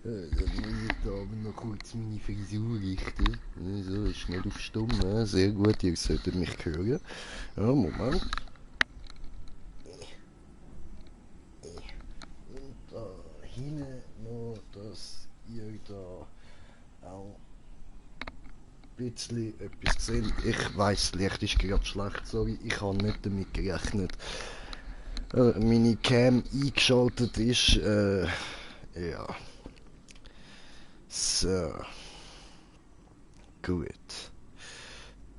Dann muss ich da aber noch kurz meine Frisur richten. So, ist nicht auf stumm, ne? Sehr gut, ihr solltet mich hören. Ja, Moment. Und da hinten noch, dass ihr da auch ein bisschen etwas seht. Ich weiss, das Licht ist gerade schlecht, sorry, ich habe nicht damit gerechnet. Meine Cam eingeschaltet ist, ja. So. Gut.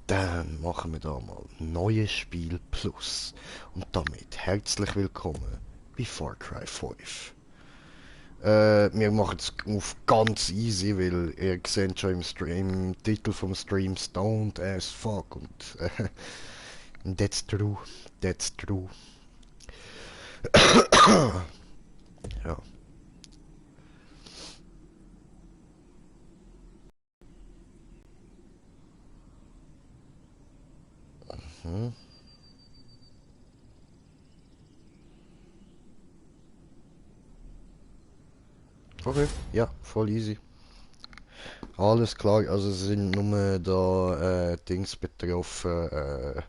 Dann machen wir da mal Neues Spiel Plus. Und damit herzlich willkommen bei Far Cry 5. Wir machen es auf ganz easy, weil ihr seht schon im Titel vom Stream Stoned as fuck und that's true, that's true. Ja. Hm. Okay, ja, voll easy. Alles klar, also sind nur da Dings betroffen,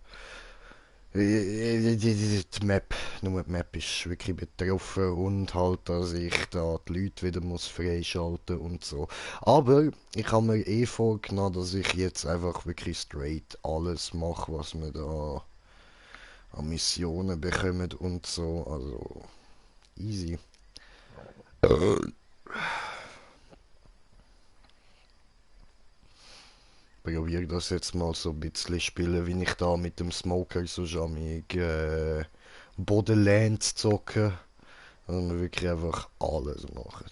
die Map, nur die Map ist wirklich betroffen und halt, dass ich da die Leute wieder muss freischalten und so. Aber ich habe mir eh vorgenommen, dass ich jetzt einfach wirklich straight alles mache, was wir da an Missionen bekommen und so, also easy. Probiere das jetzt mal so ein bisschen spielen, wie ich da mit dem Smoker so jammig Borderlands zocke. Und wir wirklich einfach alles machen.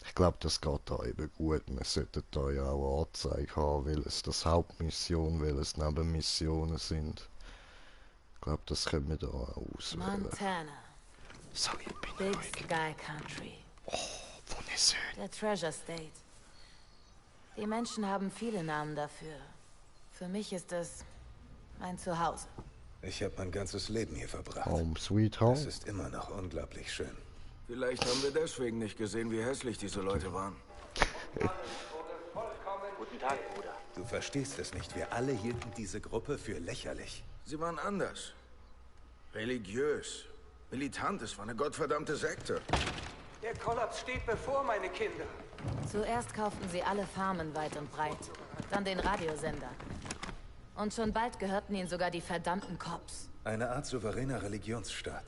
Ich glaube, das geht da eben gut. Wir sollten da ja auch Anzeige haben, weil es das Hauptmission, weil es Nebenmissionen sind. Ich glaube, das können wir da auch auswählen. Montana. So, ich bin Big ruhig. Sky Country. Oh, wunderschön. Der Treasure State. Die Menschen haben viele Namen dafür. Für mich ist es mein Zuhause. Ich habe mein ganzes Leben hier verbracht. Home sweet home. Es ist immer noch unglaublich schön. Vielleicht haben wir deswegen nicht gesehen, wie hässlich diese Leute waren. Guten Tag, Bruder. Du verstehst es nicht. Wir alle hielten diese Gruppe für lächerlich. Sie waren anders. Religiös. Militant. Es war eine gottverdammte Sekte. Der Kollaps steht bevor, meine Kinder. Zuerst kauften sie alle Farmen weit und breit, dann den Radiosender. Und schon bald gehörten ihnen sogar die verdammten Cops. Eine Art souveräner Religionsstaat.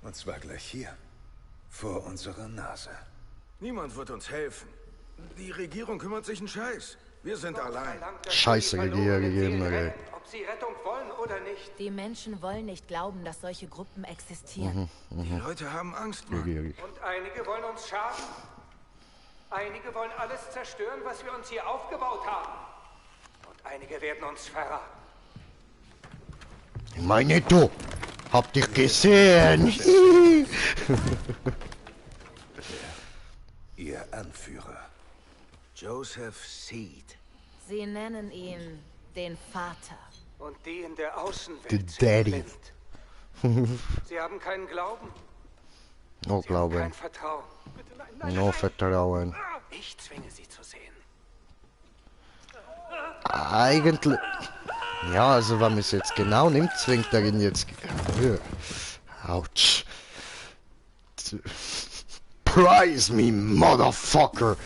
Und zwar gleich hier. Vor unserer Nase. Niemand wird uns helfen. Die Regierung kümmert sich einen Scheiß. Wir sind allein. Scheiße Regierung, ey. Ob sie Rettung wollen oder nicht. Die Menschen wollen nicht glauben, dass solche Gruppen existieren. Die Leute haben Angst, Mann. Regierung. Und einige wollen uns schaden. Einige wollen alles zerstören, was wir uns hier aufgebaut haben. Und einige werden uns verraten. Meine du, habt ihr gesehen? Ihr Anführer. Joseph Seed. Sie nennen ihn den Vater. Und die in der Außenwelt The sind Daddy. blind. Sie haben keinen Glauben. No Sie haben Glauben, kein Vertrauen. Bitte, nein, no Vertrauen. Ich zwinge sie zu sehen. Eigentlich. Ja, also wenn man es jetzt genau nimmt, zwingt er ihn jetzt. Autsch. Prize me, motherfucker!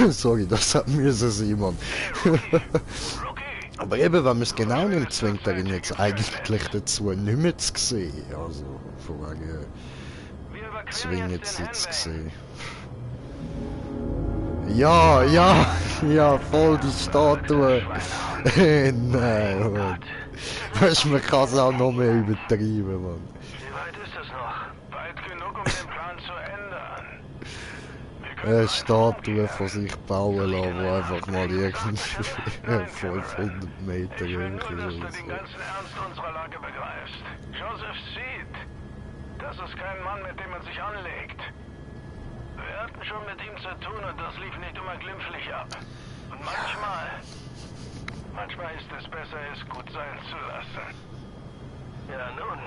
Sorry, das hat mir so Simon. Aber eben, wenn man es genau nimmt, zwingt er ihn jetzt eigentlich dazu, nicht mehr zu sehen. Also, von wegen. Zwingen sie zu sehen. Ja, ja, ja, voll die Statue. Nein, Mann. Weißt du, man kann es auch noch mehr übertreiben, Mann. Wie weit ist es noch? Bald genug, um den Plan zu ändern. Eine Statue von sich bauen lassen, die einfach mal irgendwie 500 Meter hoch Nur, dass ist du oder den so. ganzen Ernst unserer Lage begreifst. Joseph Seed. Das ist kein Mann, mit dem man sich anlegt. Wir hatten schon mit ihm zu tun und das lief nicht immer glimpflich ab. Und manchmal ist es besser, es gut sein zu lassen. Ja nun,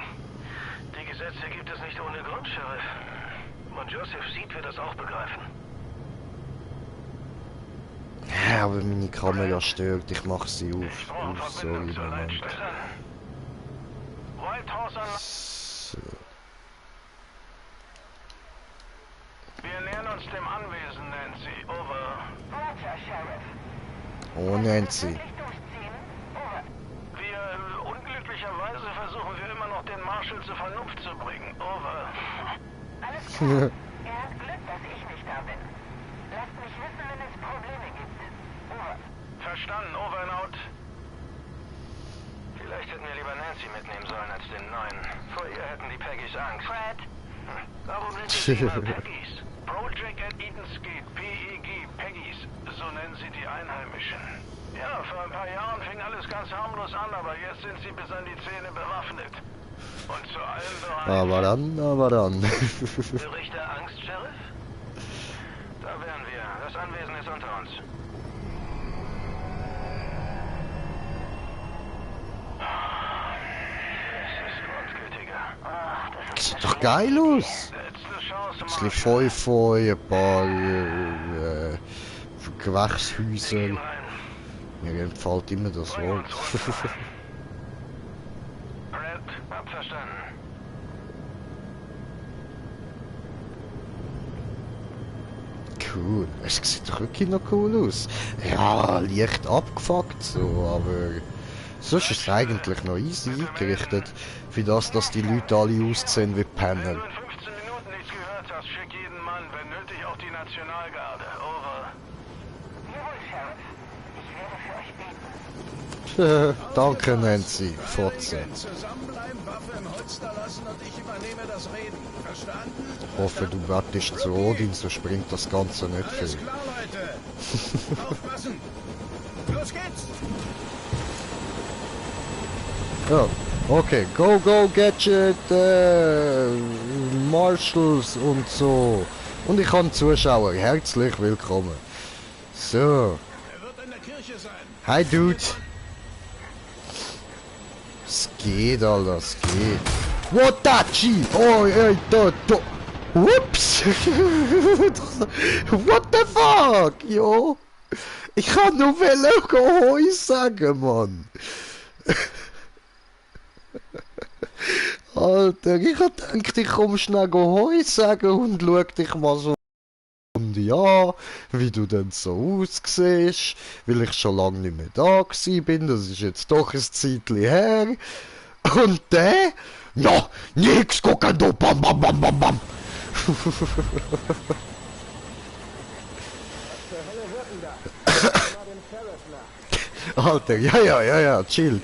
die Gesetze gibt es nicht ohne Grund, Sheriff. Und Joseph Seed wird das auch begreifen. Ja, aber meine Kamera stört, ich mach sie auf. Sorry, zur Moment. Leitstelle. Whitehorse an... So. Wir nähern uns dem Anwesen, Nancy. Over. Roger, Sheriff. Oh, Nancy. Wirklich durchziehen? Over. Unglücklicherweise versuchen wir immer noch den Marshal zur Vernunft zu bringen. Over. Alles klar. Ihr habt Glück, dass ich nicht da bin. Lasst mich wissen, wenn es Probleme gibt. Over. Verstanden, over and out. Vielleicht hätten wir lieber Nancy mitnehmen sollen als den neuen. Vor ihr hätten die Peggys Angst. Fred. Warum nennt ihr sie immer Peggys? Project at Eden's Gate, PEG, Peggys, so nennen sie die Einheimischen. Ja, vor ein paar Jahren fing alles ganz harmlos an, aber jetzt sind sie bis an die Zähne bewaffnet. Und zu allem bereit. Aber dann. Bericht der Angst, Sheriff? Da wären wir. Das Anwesen ist unter uns. Es ist grundgültiger. Das sieht doch geil aus. Letzte Chance, Es liegt voll vor ein paar Gewächshäuser. Mir entfällt immer das Wort. Red, hab verstanden. Cool. Es sieht doch wirklich noch cool aus. Ja, leicht abgefuckt so, aber sonst ist es eigentlich noch easy eingerichtet. Für das, dass die Leute alle aussehen wie Penner. Wenn du in 15 Minuten nichts gehört hast, schick jeden Mann, wenn nötig auch die Nationalgarde. Over. Jawohl, Sheriff. Ich werde für euch beten. Danke, Nancy. Fotze. Zusammenbleiben, Waffe im Holster lassen und ich übernehme das Reden. Verstanden? Ich hoffe, du bettest zu Odin, so springt das Ganze nicht Alles viel. klar, Leute. Aufpassen. Los geht's. Ja, okay. Go, go, Gadget, Marshals und so. Und ich habe Zuschauer. Herzlich willkommen. So. Er wird in der Kirche sein. Hi, Dude. Es geht, Alter, es geht. Watachi! Oh, ey, da. Ups! What the fuck, yo? Ich kann nur Hoi sagen, Mann. Alter, ich hab gedacht, ich komm schnell Hoi sagen und schau dich mal so und ja, wie du denn so aussiehst, weil ich schon lange nicht mehr da gsi bin, das ist jetzt doch ein Zeitchen her. Und der? Ja, nix gucken, du bam bam bam bam bam. Alter, ja, chill,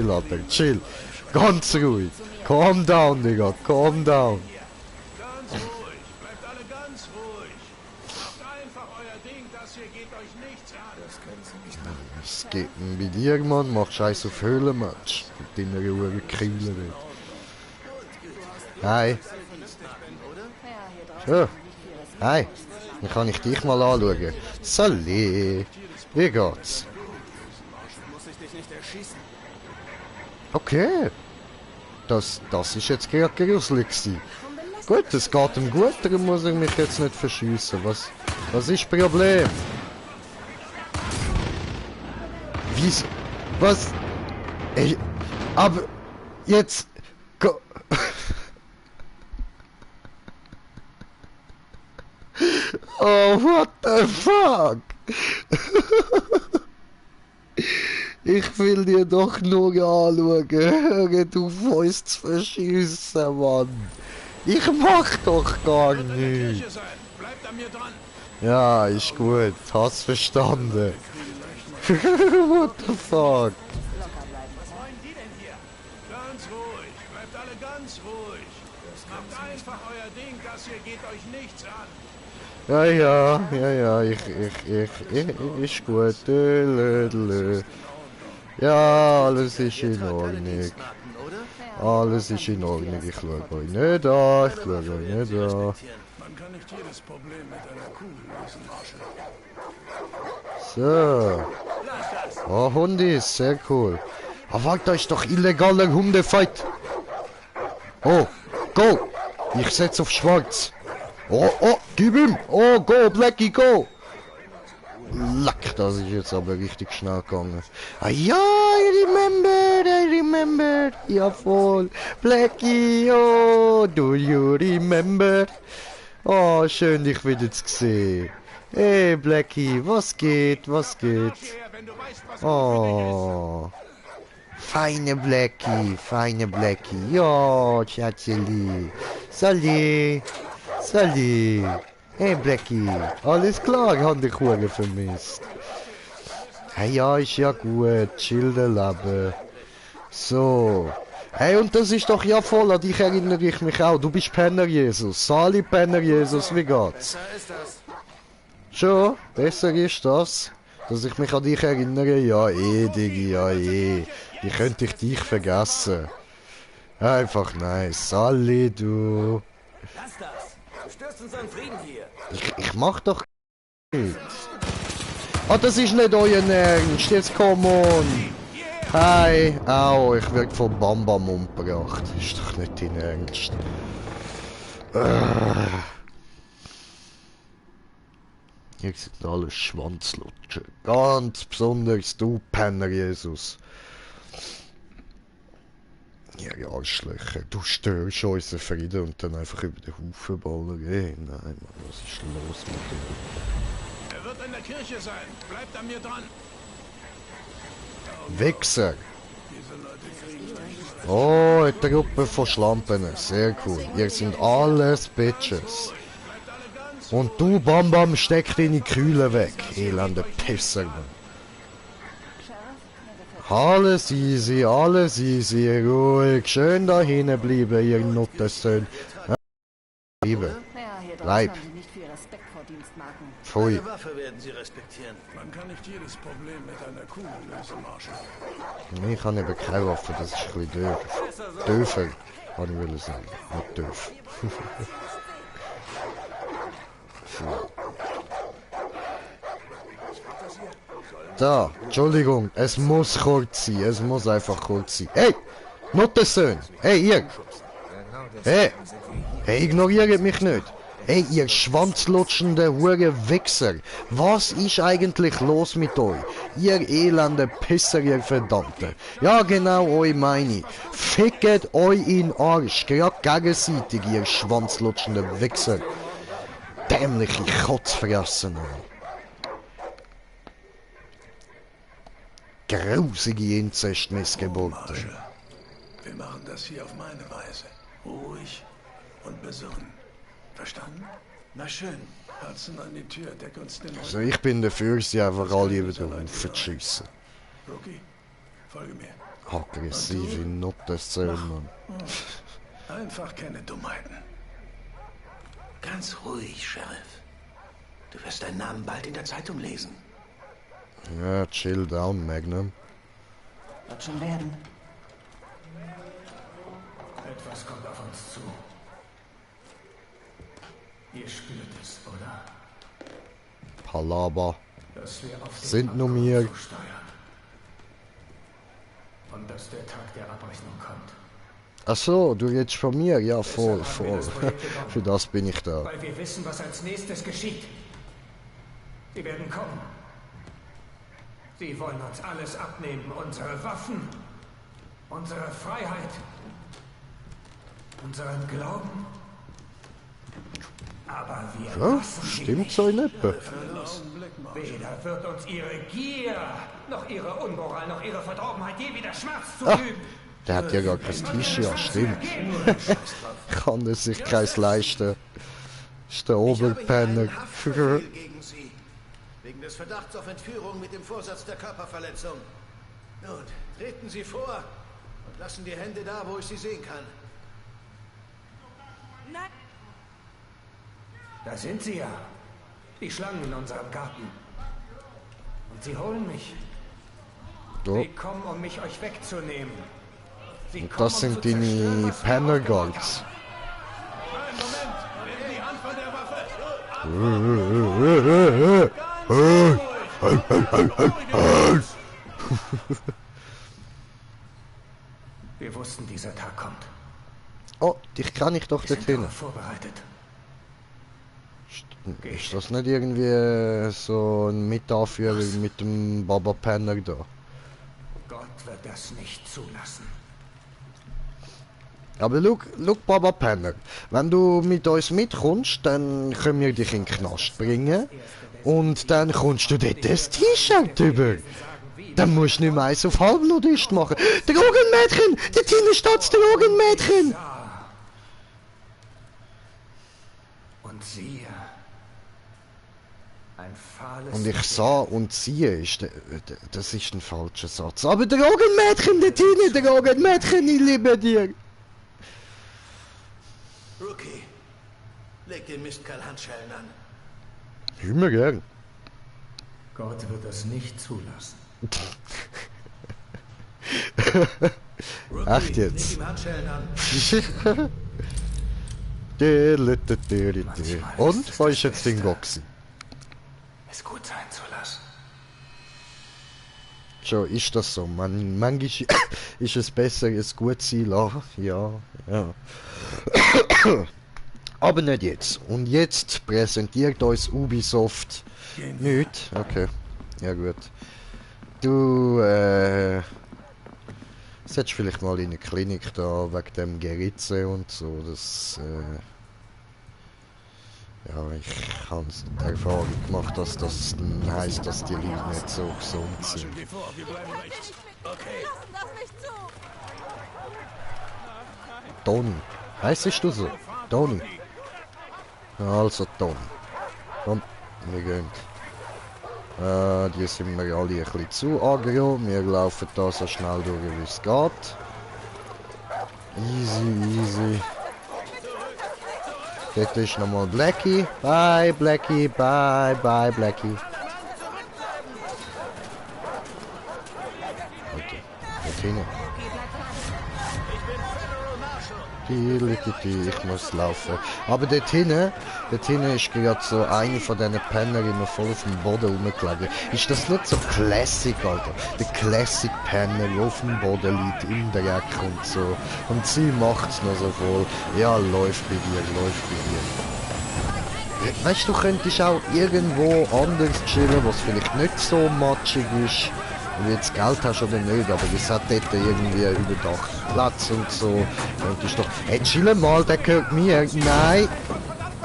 Alter, chill. Ganz ruhig. Calm down, Digga, calm down. Ganz ruhig. Bleibt alle ganz ruhig. Macht einfach euer Ding. Das hier geht euch nichts an. Das können sie nicht machen. Was geht denn bei dir, Mann? Mach Scheiß auf Höhlenmatch. Mit deiner Ruhe Kille. Hi. Ja. Hi. Dann kann ich dich mal anschauen. Salut. Wie geht's? Okay. Das ist jetzt gerade gruselig gewesen. Gut, es geht ihm gut, darum muss ich mich jetzt nicht verschiessen. Was ist das Problem? Wieso? Was? Ey, aber jetzt... Oh, what the fuck? Ich will dir doch nur anschauen. Hör auf, uns zu verschiessen, Mann. Ich mach doch gar nichts. Kirche sein. Bleibt an mir dran. Ja, ist gut. Hast verstanden. What the fuck? Was wollen die denn hier? Ganz ruhig. Bleibt alle ganz ruhig. Macht einfach euer Ding. Das hier geht euch nichts an. Ja, ist gut. Ja, alles ist in Ordnung. Alles ist in Ordnung. Ich schaue euch nicht an. Man kann nicht jedes Problem mit einer Kugel lösen, Marshall. So. Oh, Hundis, sehr cool. Aber warte, da ist doch illegaler Hundefight. Oh, go! Ich setz auf schwarz. Oh, oh, gib ihm! Oh, go, Blackie, go! Leck, das ist jetzt aber richtig schnell gegangen. Ah ja, I remember. Ja voll. Blackie, oh, do you remember? Oh, schön dich wieder zu sehen. Hey Blackie, was geht? Hierher, wenn du weißt, was gut Oh, feine Blackie. Ja, Schatzeli. Salut. Hey Blackie, alles klar, ich hab dich Huren vermisst. Hey ja, ist ja gut, chillen leben. So. Hey, und das ist doch ja voll, an dich erinnere ich mich auch. Du bist Penner Jesus. Sali Penner Jesus, wie geht's? Besser ist das. Schon? Besser ist das? Dass ich mich an dich erinnere? Ja, Digi, ja, Wie könnte ich dich vergessen? Einfach nice. Sali, du. Lass das. Du störst unseren Frieden hier. Ich mach doch nichts. Ah, das ist nicht euer Ernst. Jetzt komm on. Hi. Au, ich werd von Bam Bam umgebracht. Ist doch nicht dein Ernst. Ihr seid alle Schwanzlutscher. Ganz besonders du, Penner Jesus. Ihr Arschlöcher, du störst unseren Frieden und dann einfach über den Haufen ballern. Hey, nein, Mann, was ist los mit dir? Er wird in der Kirche sein. Bleibt an mir dran. Wichser! Diese Leute kriegen Oh, eine Gruppe von Schlampen. Sehr cool. Ihr sind alles Bitches. Und du, Bam Bam, steck deine Kühle weg. Elende Pisser, Mann. Alles easy, ruhig. Schön da hinten bleiben, ihr Nuttensöhne. Bleiben. Ja, hier Bleib. draußen haben die nicht viel Respekt vor Dienstmarken. Pfui. Eine Waffe werden sie respektieren. Man kann nicht jedes Problem mit einer Kugel lösen, Marshall. Ich habe eben keine Waffe, das ist ein bisschen doof. Döfer, kann ich will sagen. Nicht doof. Da, Entschuldigung, es muss kurz sein, es muss einfach kurz sein. Hey, Nuttensöhne, hey, ihr. Hey, ignoriert mich nicht. Hey, ihr schwanzlutschende Wichser, was ist eigentlich los mit euch? Ihr elende Pisser, ihr Verdammte. Ja, genau, euch meine ich. Ficket euch in den Arsch, grad gegenseitig, ihr schwanzlutschende Wichser. Dämliche Kotzfressen. Grausige Inzestmissgeburten. Marshall, wir machen das hier auf meine Weise. Ruhig und besonnen. Verstanden? Na schön. Herzen an die Tür, deck uns den Also ich bin dafür, sie einfach alle über den Haufen zu schiessen. Rookie, folge mir. Aggressive Nuttensöhne, Mann. Einfach keine Dummheiten. Ganz ruhig, Sheriff. Du wirst deinen Namen bald in der Zeitung lesen. Ja, chill down, Magnum. Wird schon werden. Etwas kommt auf uns zu. Ihr spürt es, oder? Palaber. Dass wir auf den Sind nur Abgrund mir. zusteuern. Und dass der Tag der Abrechnung kommt. Ach so, du redest von mir? Ja, voll. Für das bin ich da. Weil wir wissen, was als nächstes geschieht. Sie werden kommen. Sie wollen uns alles abnehmen. Unsere Waffen. Unsere Freiheit. Unseren Glauben. Aber wir Ja, lassen sie stimmt nicht. so in etwa. Weder wird uns ihre Gier, noch ihre Unmoral, noch ihre Verdorbenheit je wieder Schmerz zufügen. Der hat ja gar kein T-Shirt, ja, stimmt. Kann er sich keins leisten. Ist der Oberpenner. Ich habe hier ein Haftbefehl gegen Sie. Wegen des Verdachts auf Entführung mit dem Vorsatz der Körperverletzung. Nun, treten Sie vor und lassen die Hände da, wo ich sie sehen kann. Da sind sie ja. Die Schlangen in unserem Garten. Und sie holen mich. So, Sie kommen, um mich euch wegzunehmen. Sie und kommen, das um sind zu zerstören, deine was wir aufgebaut Penner-Guards. Einen Moment, nimm die Hand von der Waffe. Wir wussten, dieser Tag kommt. Oh, dich kann ich doch Wir sind dorthin. darauf vorbereitet. Ist das nicht irgendwie so ein Mitanführer mit dem Baba Penner da? Gott wird das nicht zulassen. Aber look Baba Penner, wenn du mit uns mitkommst, dann können wir dich in den Knast bringen und dann kommst du dort das T-Shirt über. Dann musst du nicht mehr eins auf Halbnudist machen. Drogenmädchen! Dort hinten steht das Drogenmädchen! Und siehe, ein fahles... Und ich sah und siehe, das ist ein falscher Satz. Aber Drogenmädchen dort hinten, Drogenmädchen, ich liebe dir! Rookie, leg den Mistkerl Handschellen an. Immer gern. Gott wird das nicht zulassen. Rookie, Echt jetzt? leg ihm Handschellen an. Und? Wo ist jetzt den Goxi? Es gut sein zu lassen. Schon, ist das so? Manchmal ist es besser, es gut sein lassen. Ja. Aber nicht jetzt. Und jetzt präsentiert uns Ubisoft nicht. Okay. Ja gut. Du, solltest vielleicht mal in eine Klinik da wegen dem Geritze und so. Das, ja, ich habe die Erfahrung gemacht, dass das heisst, dass die Leute nicht so gesund sind. Geh vor, wir bleiben rechts. Okay. Lassen das nicht zu! Toni. Heißest du so? Toni. Also Toni. Komm, wir gehen. Die sind mir alle ein bisschen zu aggro. Wir laufen da so schnell durch, wie es geht. Easy. Dort ist nochmal Blackie. Bye Blackie, bye Blackie. Okay, dort hinten. Ich muss laufen. Aber dort hinten ist gerade so eine von diesen Penner immer voll auf dem Boden rumgelegen. Ist das nicht so Classic, Alter? Der Classic Penner, der auf dem Boden liegt, im Dreck und so. Und sie macht's noch so voll. Ja, läuft bei dir. Weißt du, könntest auch irgendwo anders chillen, was vielleicht nicht so matschig ist. Wenn du jetzt Geld hast oder nicht, aber es hat dort irgendwie überdacht Platz und so. Könntest doch, hey, chill mal, der gehört mir. Nein,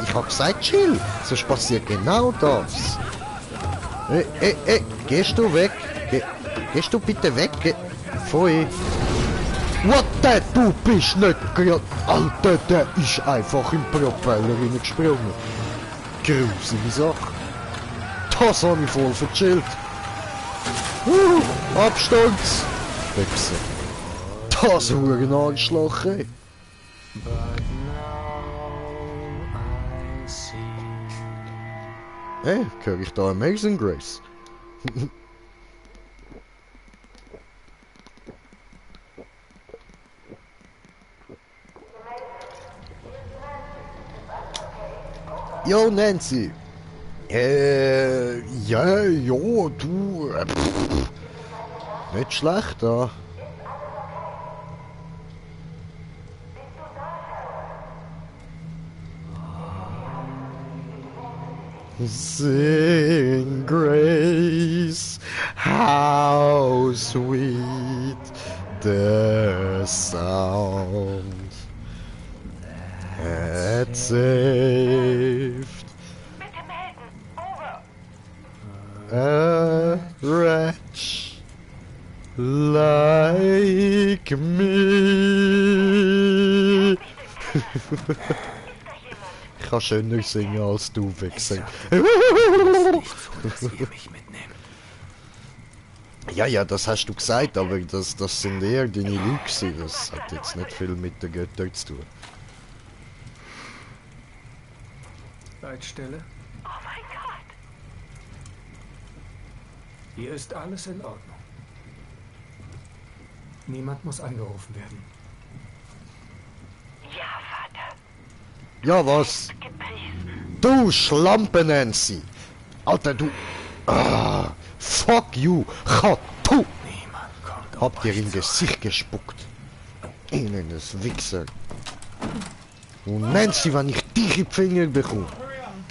ich hab gesagt chill, sonst passiert genau das. Gehst du weg? Gehst du bitte weg? Pfui. What the? Du bist nicht gerade... Alter, der ist einfach im Propeller reingesprungen. Grusige Sache. Das habe ich voll verchillt. Absturz! Wichser. Das Hurenarschloch, ey. Hey, höre ich da Amazing Grace? Yo, Nancy! Ja, du... nicht schlecht, da. Sing Grace, how sweet the sound that saved a wretch like me. Ich kann schöner singen als du, Wichser. Ja, das hast du gesagt, aber das sind eher deine Lüge. Das hat jetzt nicht viel mit den Göttern zu tun. Seid stille. Oh mein Gott! Hier ist alles in Ordnung. Niemand muss angerufen werden. Ja, Vater. Ja, was? Gepriesen. Du Schlampe, Nancy! Alter, du... fuck you! Du! Niemand kommt. Habt ihr in Gesicht gespuckt? Ihnen das Wichser. Und Nancy, wenn ich dich in die Finger bekomme,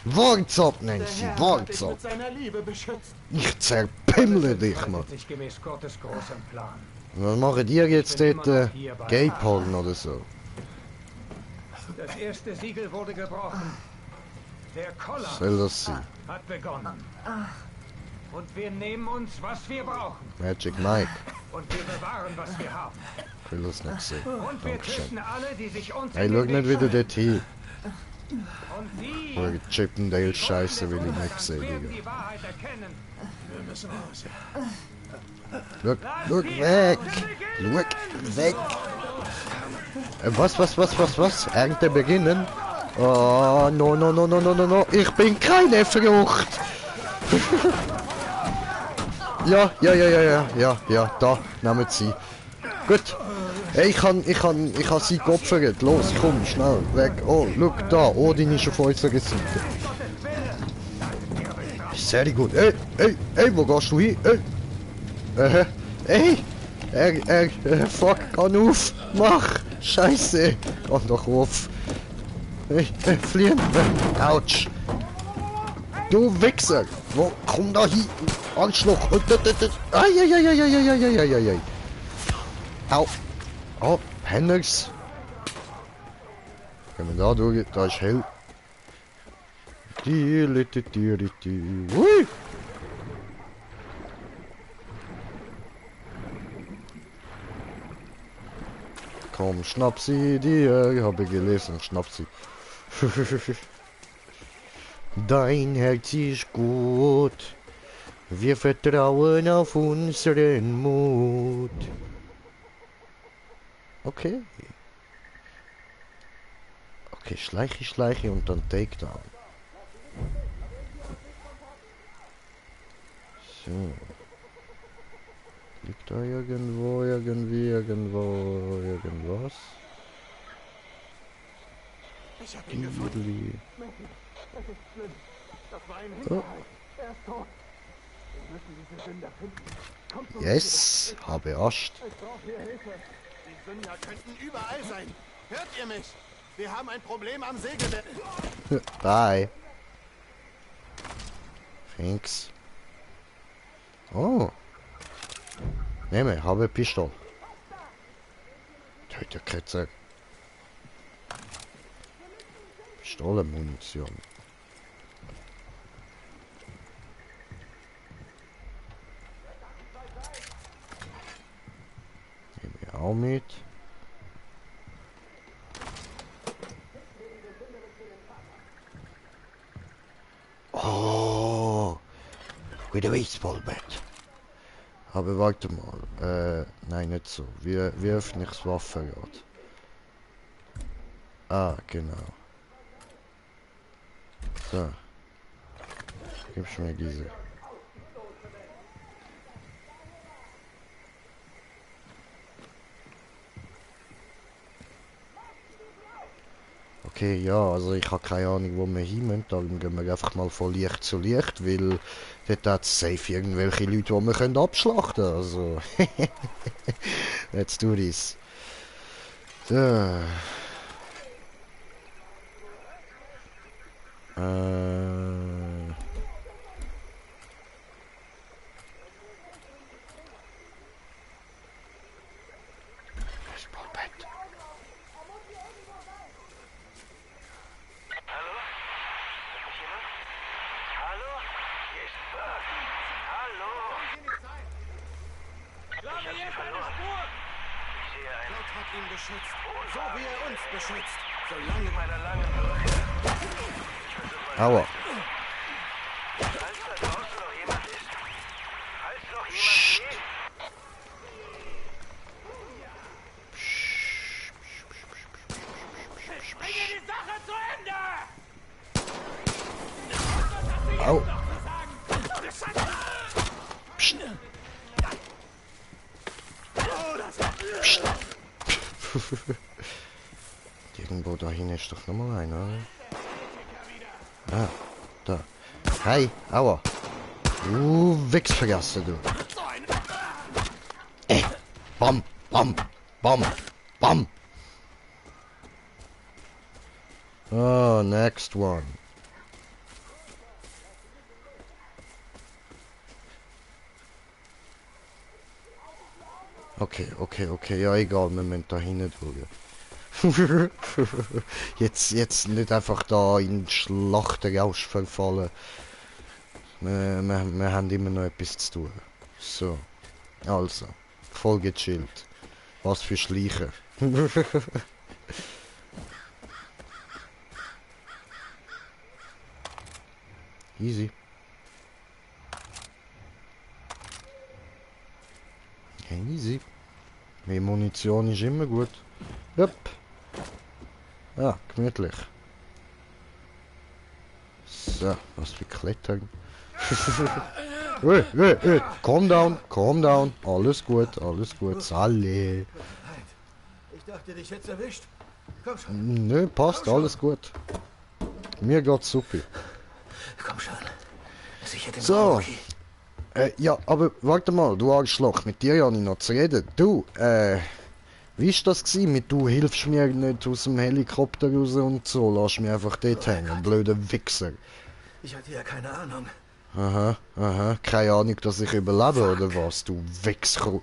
Wart's ab, Der Nancy, Herr hat wart's dich ab. mit seiner Liebe beschützt. Ich zerpimmle dich, Mann. Handelt sich gemäß Gottes großem Plan. Was machen die jetzt dort? Gay-Porn oder so? Das erste Siegel wurde gebrochen. Der Koller Soll das sein? hat begonnen. Und wir nehmen uns, was wir brauchen. Magic Mike. Und wir bewahren, was wir haben. Ich will das nicht sehen. Und wir Dankeschön. töten alle, die sich uns Hey, in schau den nicht Weg wieder stellen. dort hin. Und die, Eure Chippendale-Scheiße will ich nicht sehen, werden Digga. die Wahrheit erkennen. Wir müssen raus. Schau weg! Schau weg! Was? Ernte beginnen? Oh, no. Ich bin keine Frucht! Ja, da, nehmen Sie. Gut. Hey, ich kann sie geopfert. Los, komm, schnell, weg. Oh, schau da, Odin ist auf unserer Seite. Sehr gut. Ey, wo gehst du hin? Fuck, kann auf, mach, Scheiße. Geh doch auf. Fliehen. Autsch. Du Wichser. Wo, komm da hin. Arschloch. Ai. Au. Oh, Hendrix. Können wir da durch? Da ist hell. Hui. Komm, schnapp sie dir. Habe gelesen, schnapp sie. Dein Herz ist gut. Wir vertrauen auf unseren Mut. Okay. Okay, schleiche und dann Takedown. So. Liegt da irgendwo, irgendwas? Ich hab ihn gefunden. Idli. Das war ein Oh. Er ist tot. Wir müssen diese Sünder finden. Kommt zu Yes, habe Ascht. Ich brauche hier Hilfe. Die Sünder könnten überall sein. Hört ihr mich? Wir haben ein Problem am Segelwerk. Bye. Thanks. Oh. Nehme, habe Pistole. Töte Kretzer. Pistolenmunition. Nehme ich auch mit. Oh, with a baseball bat. Aber warte mal. Nein, nicht so. Wie öffne ich das Waffenrad? Ah, genau. So. Gibst mir diese. Okay, ja, also ich habe keine Ahnung, wo wir hin müssen. Darum gehen wir einfach mal von Licht zu Licht, weil dort hat es safe irgendwelche Leute, die wir können abschlachten können. Also, let's do this. So. Baseballbat. Hallo? Hört mich jemand? Hallo? Hier ist Burke. Hallo? Ich hab sie verloren. Ich sehe einen Gott hat ihn beschützt. So wie er uns beschützt. Solange in meiner langen Rückkehr. Ich versuche mal. Aua. Falls da draußen noch jemand ist. Falls noch jemand geht. Bringe die Sache zu Ende! Au. Irgendwo da hinten ist doch nochmal einer, oder? Ah, da. Hey, aua. Wichsvergasse, du. Bam, bam, bam, bam. Oh, next one. Okay. Ja, egal, wir müssen da hinten durch. jetzt nicht einfach da in Schlachtenrausch verfallen. Wir haben immer noch etwas zu tun. So. Also. Voll gechillt. Was für Schleichen. Easy. Easy. Mehr Munition ist immer gut. Yep. Ja, gemütlich. So, was für Klettern. Calm down. Alles gut. Sally. Ich dachte, dich hätt's erwischt. Komm schon. Nö, passt, alles gut. Mir geht's super. Komm schon. Sicher den So. Rocky. Ja, aber warte mal, du Arschloch, mit dir habe ich noch zu reden. Du, wie ist das gewesen mit du hilfst mir nicht aus dem Helikopter raus und so, lass mich einfach dort hängen, blöder Wichser. Ich hatte ja keine Ahnung. Aha, keine Ahnung, dass ich überlebe, oder was, du Wichser.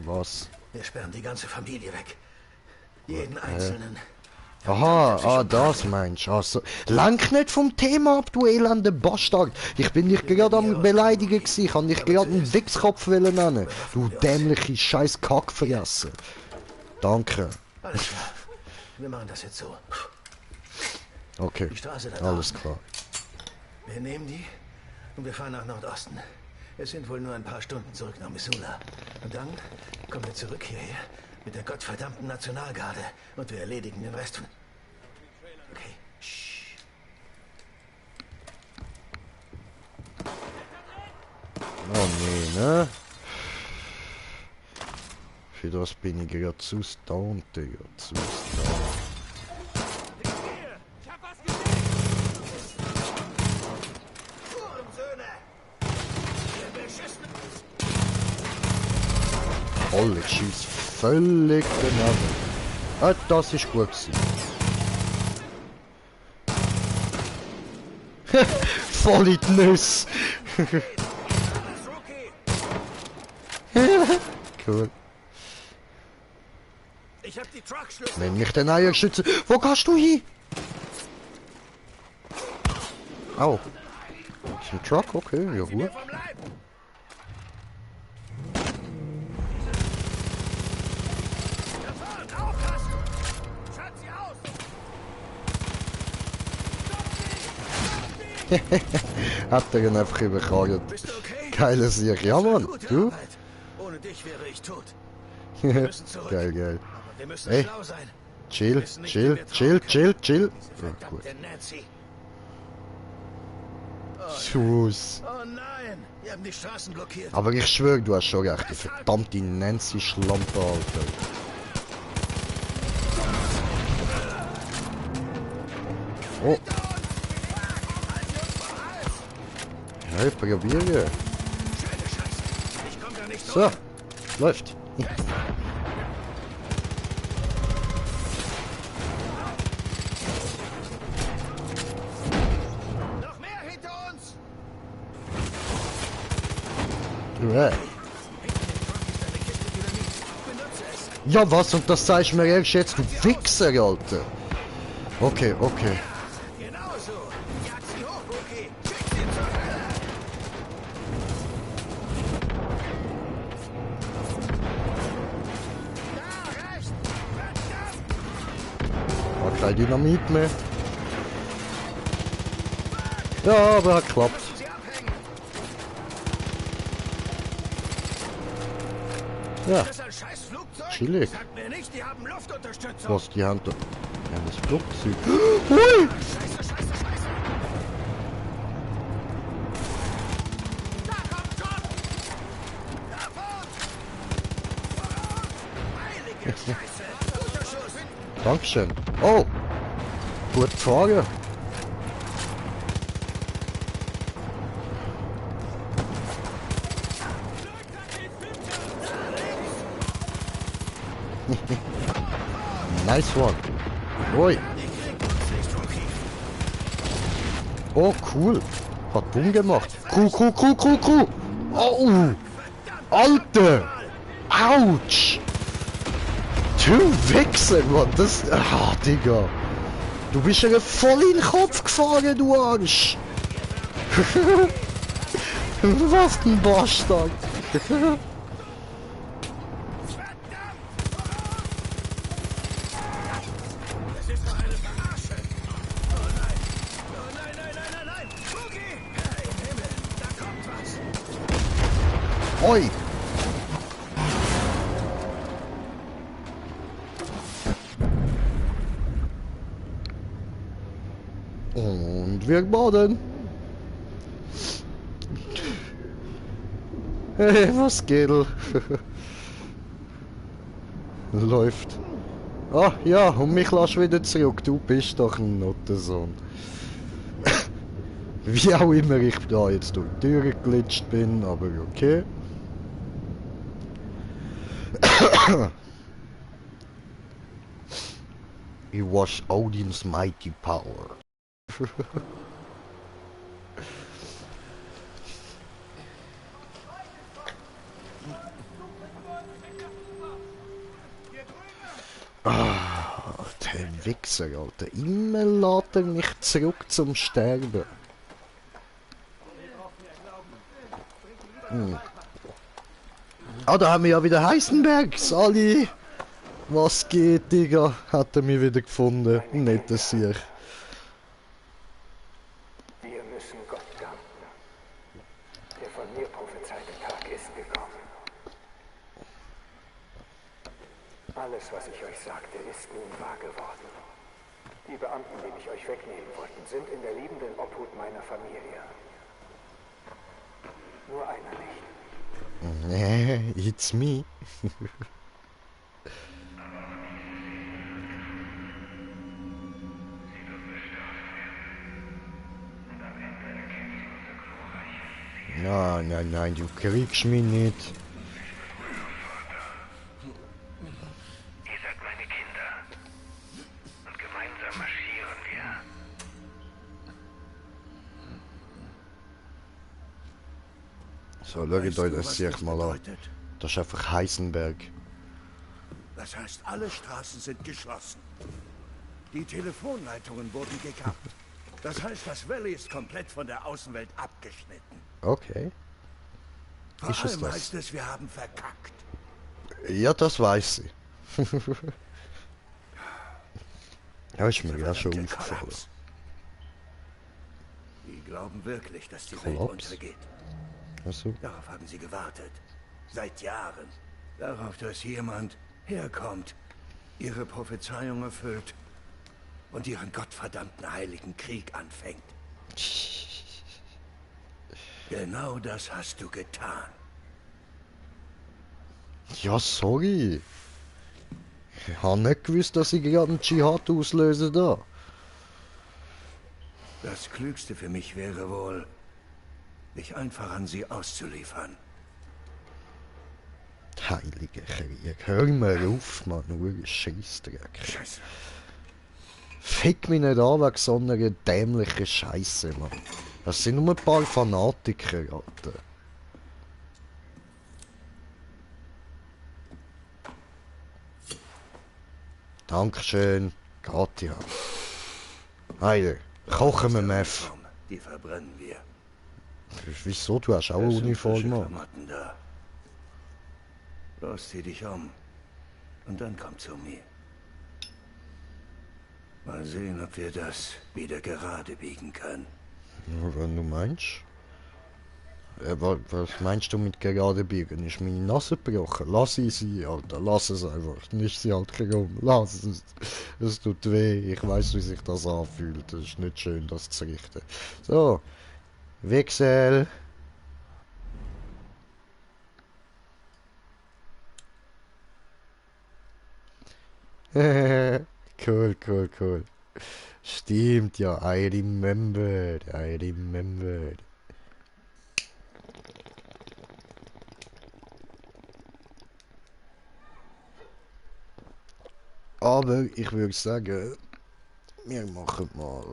Was? Wir sperren die ganze Familie weg. Jeden Einzelnen. Aha, das meinst du. Also, lenk nicht vom Thema ab, du elende Bastard. Ich bin dich gerade am Beleidigen gewesen. Ich kann dich gerade einen Wichskopf nennen. Du dämliche scheiß Kackfressen. Danke. Alles klar. Wir machen das jetzt so. Okay, Die Straße da alles draußen. klar. Wir nehmen die und wir fahren nach Nordosten. Es sind wohl nur ein paar Stunden zurück nach Missoula. Und dann kommen wir zurück hierher mit der gottverdammten Nationalgarde und wir erledigen den Rest von... Okay. Shh. Oh nee, ne? Für das bin ich gerade zu stoned, Digga. Zu stoned. Alle schießt völlig daneben. Ah, das ist gut gewesen. Voll in die Nüsse. Cool. Ich hab die Truckschlüssel. Nenn mich den Eierschütze. Wo gehst du hin? Au. Ist ein Truck? Okay, ja gut. Vom Leib. Aufpassen! Schalt sie aus! Hat er ihn einfach überkarrt. Bist du okay? Geiler Sieg. Ja, Mann. Gute Du? Arbeit. Ohne dich wäre ich tot. Wir müssen zurück. Geil. Aber wir müssen Ey. schlau sein. Chill. Diese Ja, gut. verdammte Nancy. Schuss. Oh nein, wir haben die Straßen blockiert. Aber ich schwöre, du hast schon recht. Die verdammte Nancy-Schlampe, Alter. Oh. Ja, ich probiere. Schöne Scheiße. Ich komm da nicht So. Läuft. Noch mehr hinter uns! Ja. Ja, was? Und das sagst du mir erst jetzt, du Wichser, Alter. Okay. Genau so. Jag sie hoch, Rookie. Schick sie zur Hölle. Da, rechts. Verdammt. War kein Dynamit mehr. Ja, aber hat geklappt. Sie abhängen. Ja, Das ist ein scheiß Flugzeug. chillig. Sag mir nicht, die haben Luftunterstützung. Was, die haben da... Die haben das Flugzeug... Hui! Scheiße. Da kommt John. Davon. Voraus. Heilige Scheiße. Guter Schuss. Dankeschön. Oh! Gut gefahren. Nice one. Oi. Oh, cool. Hat Bumm gemacht. Cool. Oh, Alter. Autsch! Du Wichser, Mann, das... Ah, Digga. Du bist ja voll in den Kopf gefahren, du Arsch! Was ein Bastard! Das ist doch eine Verarsche. Oh nein. Oh nein, nein, nein, nein, nein. Cookie! Herr im Himmel, da kommt was. Oi! Und wir baden. Hey, was geht? Läuft. Ah, ja, und mich lass wieder zurück. Du bist doch ein Nottensohn. Wie auch immer ich da jetzt durch die Tür geglitscht bin, aber okay. It was Odin's mighty power. Ah, der Wichser, Alter. Immer lädt er mich zurück zum Sterben. Ah, da haben wir ja wieder Heisenberg. Sali. Was geht, Digga? Hat er mich wieder gefunden. Netter Sieg. Wir müssen Gott danken. Der von mir prophezeite Tag ist gekommen. Alles, was ich euch sagte, ist nun wahr geworden. Die Beamten, die mich euch wegnehmen wollten, sind in der liebenden Obhut meiner Familie. Nur einer nicht. Nee, it's me. Nein, nein, nein, du kriegst mich nicht. Ihr seid meine Kinder. Und gemeinsam marschieren wir. So, schaut euch das sich mal an. Das ist einfach Heisenberg. Das heißt, alle Straßen sind geschlossen. Die Telefonleitungen wurden gekappt. Das heißt, das Valley ist komplett von der Außenwelt abgeschnitten. Okay. Vor Ist es allem das? heißt es, wir haben verkackt. Ja, das weiß ich. Ja, ist mir ja schon Verdammte aufgefallen. Kollaps. Die glauben wirklich, dass die Kollaps? Welt untergeht. Also, Darauf haben sie gewartet. Seit Jahren. Darauf, dass jemand herkommt, ihre Prophezeiung erfüllt und ihren gottverdammten heiligen Krieg anfängt. Genau das hast du getan. ja, sorry. Ich habe nicht gewusst, dass ich gerade einen Dschihad auslöse da. Das Klügste für mich wäre wohl, mich einfach an sie auszuliefern. Heiliger Krieg. Hör mir auf, Mann. Nur Scheissdreck. Scheiße. Fick mich nicht an wegen so einer dämlichen Scheiße, Mann. Das sind nur ein paar Fanatiker, Alter. Dankeschön. Geht ja. Heide, kochen wir Meth. Uniform, die verbrennen wir. Wieso? Du hast auch eine Es sind Uniform frische an. Klamotten da. Los, zieh dich um. Und dann komm zu mir. Mal sehen, ob wir das wieder gerade biegen können. Ja, wenn du meinst. Was meinst du mit gerade biegen? Ist meine Nase gebrochen? Lass sie, Alter. Lass es einfach. Nicht sie halt herum. Lass es. Es tut weh. Ich weiß, wie sich das anfühlt. Es ist nicht schön, das zu richten. So. Wechsel. Cool, cool, cool. Stimmt ja. I remembered. I remembered. Aber ich würde sagen, wir machen mal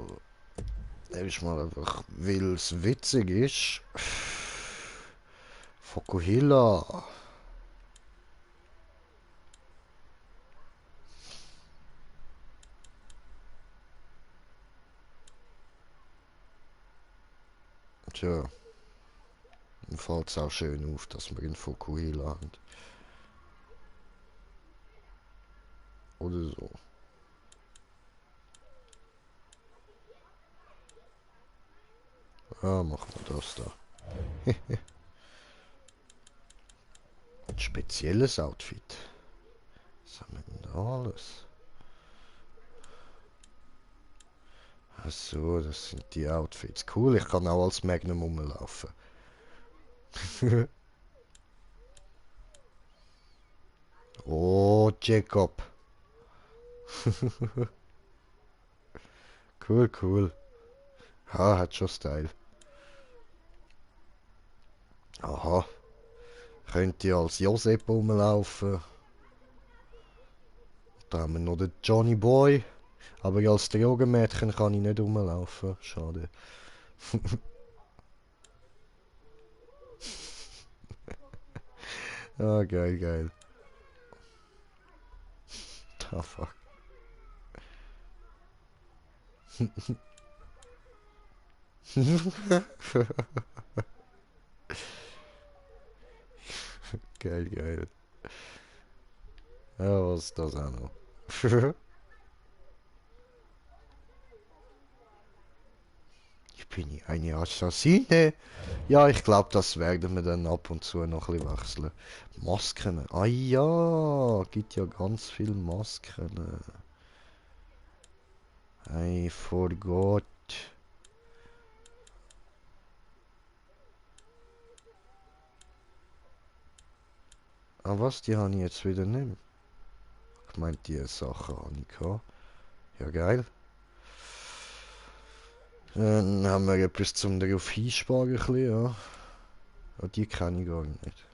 erstmal einfach, weil es witzig ist. Fokuhila. Tja, dann fällt es auch schön auf, dass wir in Fukuhila haben. Oder so. Ja, machen wir das da. Ein spezielles Outfit. Was haben wir denn da alles? Ach so, das sind die Outfits. Cool, ich kann auch als Magnum rumlaufen. Oh, Jacob. Cool, cool. Ha, hat schon Style. Aha. Könnt ihr als Josep rumlaufen? Da haben wir noch den Johnny Boy. Aber als Drogenmädchen kann ich nicht rumlaufen. Schade. Ah, geil, geil. Ah, fuck. Geil, geil. Ja, was ist das auch noch? Ich bin eine Assassine. Ja, ich glaube, das werden wir dann ab und zu noch ein bisschen wechseln. Masken. Ah ja, gibt ja ganz viele Masken. I forgot. Ah was, die habe ich jetzt wieder nicht mehr. Ich meinte, die Sachen habe ich gehabt. Ja, geil. Dann haben wir etwas zum darauf hinsparen, ein bisschen, ja. Ah, die kenne ich gar nicht.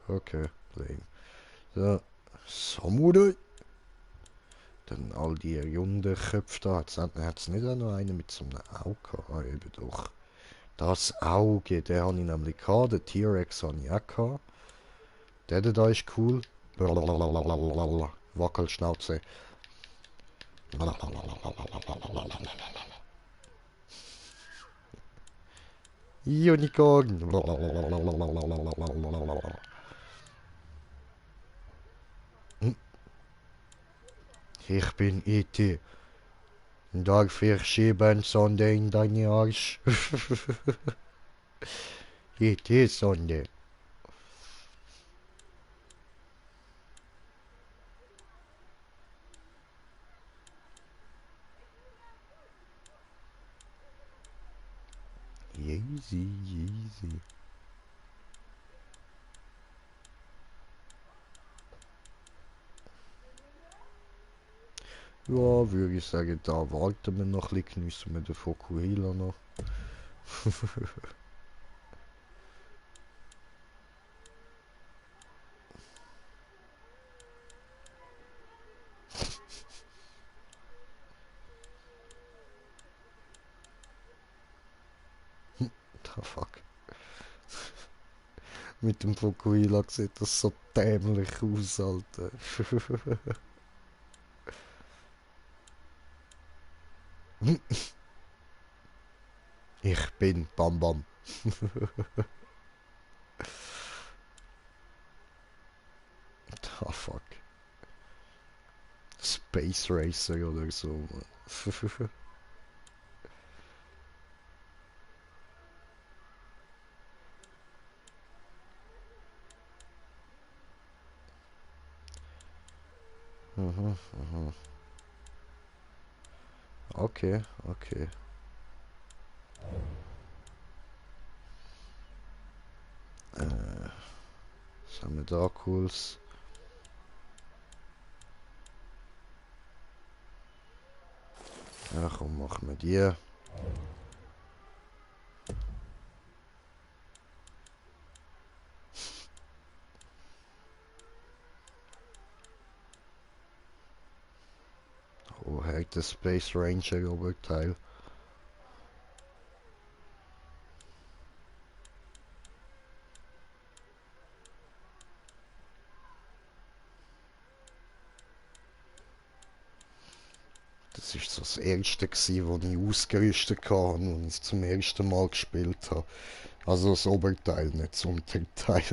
Okay, lame. So, Samurai. Dann all die runden Köpfe da. Hat es nicht auch noch einen mit so einem Auge gehabt? Ah, eben doch. Das Auge, den habe ich nämlich gehabt. Den T-Rex habe ich auch gehabt. Der da ist cool. Wackelschnauze. Unicorn. Ich bin E.T. Darf ich Schiebensonde in deine Arsch? E.T.-Sonde. Easy, easy. Ja, würde ich sagen, da warten wir noch ein bisschen, geniessen wir den Fokuhila noch. Ah, fuck. Mit dem Fokuhila sieht das so dämlich aus, Alter. Ich bin Bam Bam. Ah, fuck. Space Racer oder so, man. Mhm, mhm. Okay, okay. Was haben wir da cooles? Ja, komm, machen wir die. Oh, heck, der Space Ranger Oberteil. Das Das war so das erste, gewesen, das ich ausgerüstet hatte und ich es zum ersten Mal gespielt habe. Also das Oberteil, nicht das Unterteil.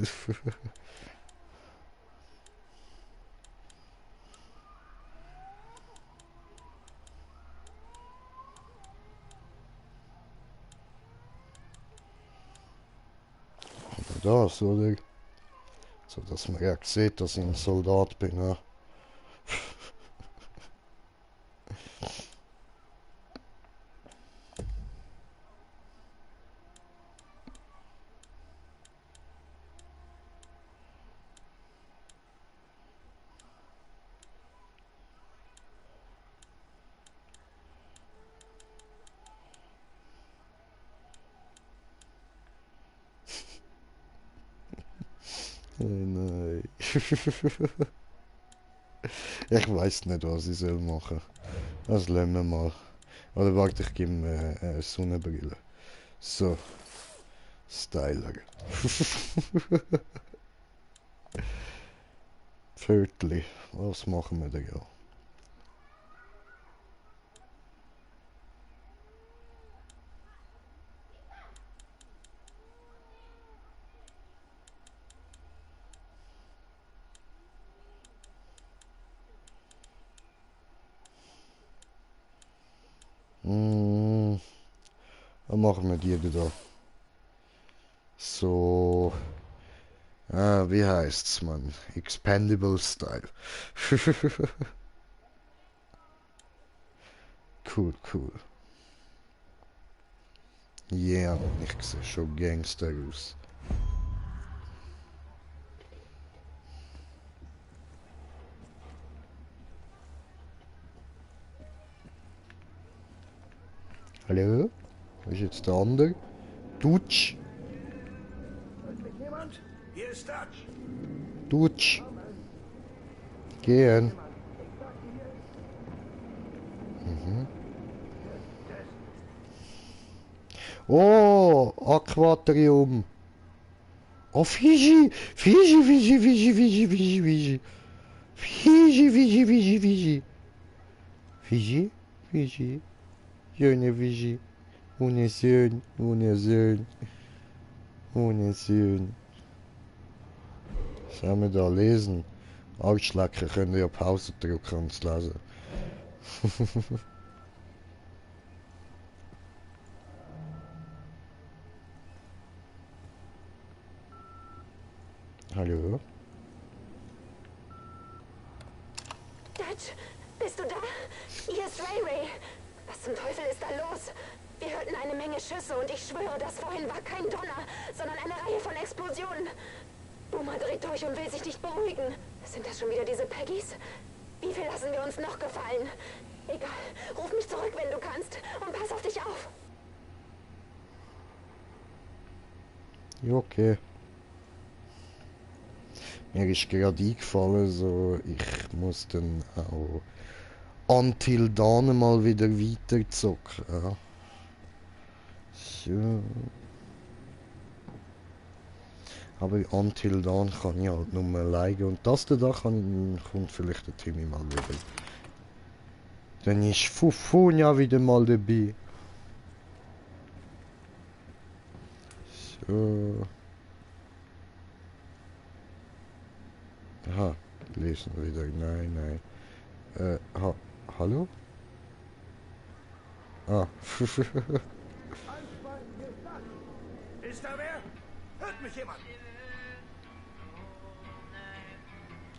Das, oder? So dass man ja sieht, dass ich ein Soldat bin. Ja. Nein. Ich weiß nicht, was ich soll machen. Das lassen wir mal. Oder warte, ich gebe mir eine Sonnenbrille. So. Styler. Viertli. Was machen wir da ja? Dann machen wir die da. So. Wie heißt's, man? Expendable Style. Cool, cool. Yeah, ich sehe schon Gangster aus. Hallo? Wo ist jetzt der andere? Dutsch? Hört mich jemand? Hier ist Dutch. Dutsch? Gehen. Oh, Aquarium. Oh, Fiji. Fiji, Fiji, Fiji, Fiji, Fiji, Fiji. Fiji, Fiji, Fiji, Fiji. Fiji, Fiji. Schöne Fiji. Wunderschön, wunderschön. Wunderschön. Sollen wir da lesen? Arschlecker können ja Pause drücken und es lesen. Hallo? Dutch, bist du da? Hier ist Ray Ray. Was zum Teufel ist da los? Wir hörten eine Menge Schüsse und ich schwöre, das vorhin war kein Donner, sondern eine Reihe von Explosionen. Boomer dreht durch und will sich nicht beruhigen. Sind das schon wieder diese Peggys? Wie viel lassen wir uns noch gefallen? Egal, ruf mich zurück, wenn du kannst, und pass auf dich auf. Ja, okay. Mir ist gerade eingefallen, so ich muss dann auch Until Dawn mal wieder weiterzocken. Ja. So. Aber Until Dawn kann ich halt nur alleine und das da kommt vielleicht der Timmy mal wieder. Dann ist Fufunia wieder mal dabei. So. Aha, lesen wieder. Nein, nein. Hallo? Ah. Ist da wer? Hört mich jemand?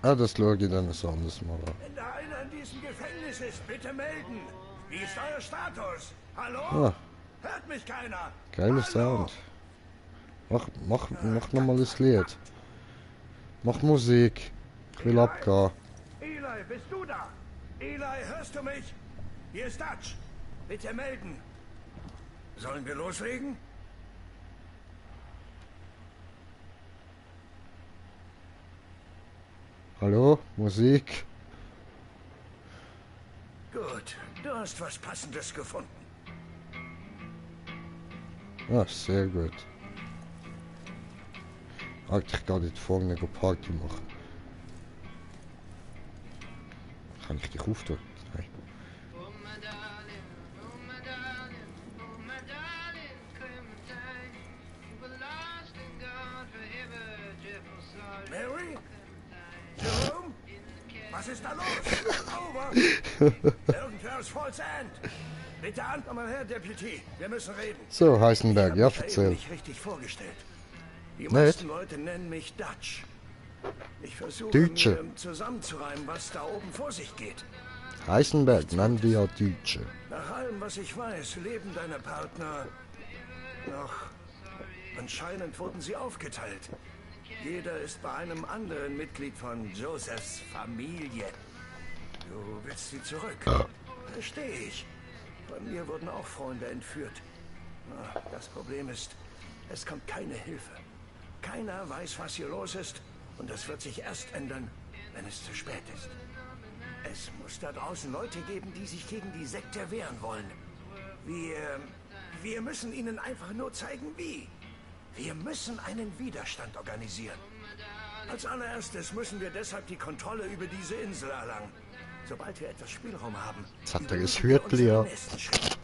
Ah, das schaue ich dann ein anderes Mal an. Wenn da einer in diesem Gefängnis ist, bitte melden. Wie ist euer Status? Hallo? Ah, Hört mich keiner? geiler Hallo? Sound. Mach nochmal das Lied. Mach Musik. Ich will abgehen. Eli, bist du da? Eli, hörst du mich? Hier ist Dutch. Bitte melden. Sollen wir loslegen? Hallo? Musik? Gut, du hast was Passendes gefunden. Ah, sehr gut. Eigentlich gar nicht vorne Party machen. Kann ich dich auftun? Nein. Was ist da los? Over! Irgendwer ist Falls End! Bitte an, komm mal her, Deputy. Wir müssen reden. So, Heisenberg, ja, Ich habe mich erzähl. nicht richtig vorgestellt. Die Nicht? meisten Leute nennen mich Dutch. Ich versuche Deutsche. mir zusammenzureimen, was da oben vor sich geht. Heisenberg, nenn die ja Deutsche. Nach allem, was ich weiß, leben deine Partner noch. Anscheinend wurden sie aufgeteilt. Jeder ist bei einem anderen Mitglied von Josephs Familie. Du willst sie zurück. Verstehe ich. Bei mir wurden auch Freunde entführt. Das Problem ist, es kommt keine Hilfe. Keiner weiß, was hier los ist. Und das wird sich erst ändern, wenn es zu spät ist. Es muss da draußen Leute geben, die sich gegen die Sekte wehren wollen. Wir müssen ihnen einfach nur zeigen, wie. Wir müssen einen Widerstand organisieren. Als allererstes müssen wir deshalb die Kontrolle über diese Insel erlangen. Sobald wir etwas Spielraum haben, Jetzt hat er das überlegen wir Hürtli, ja. unseren nächsten Schritt.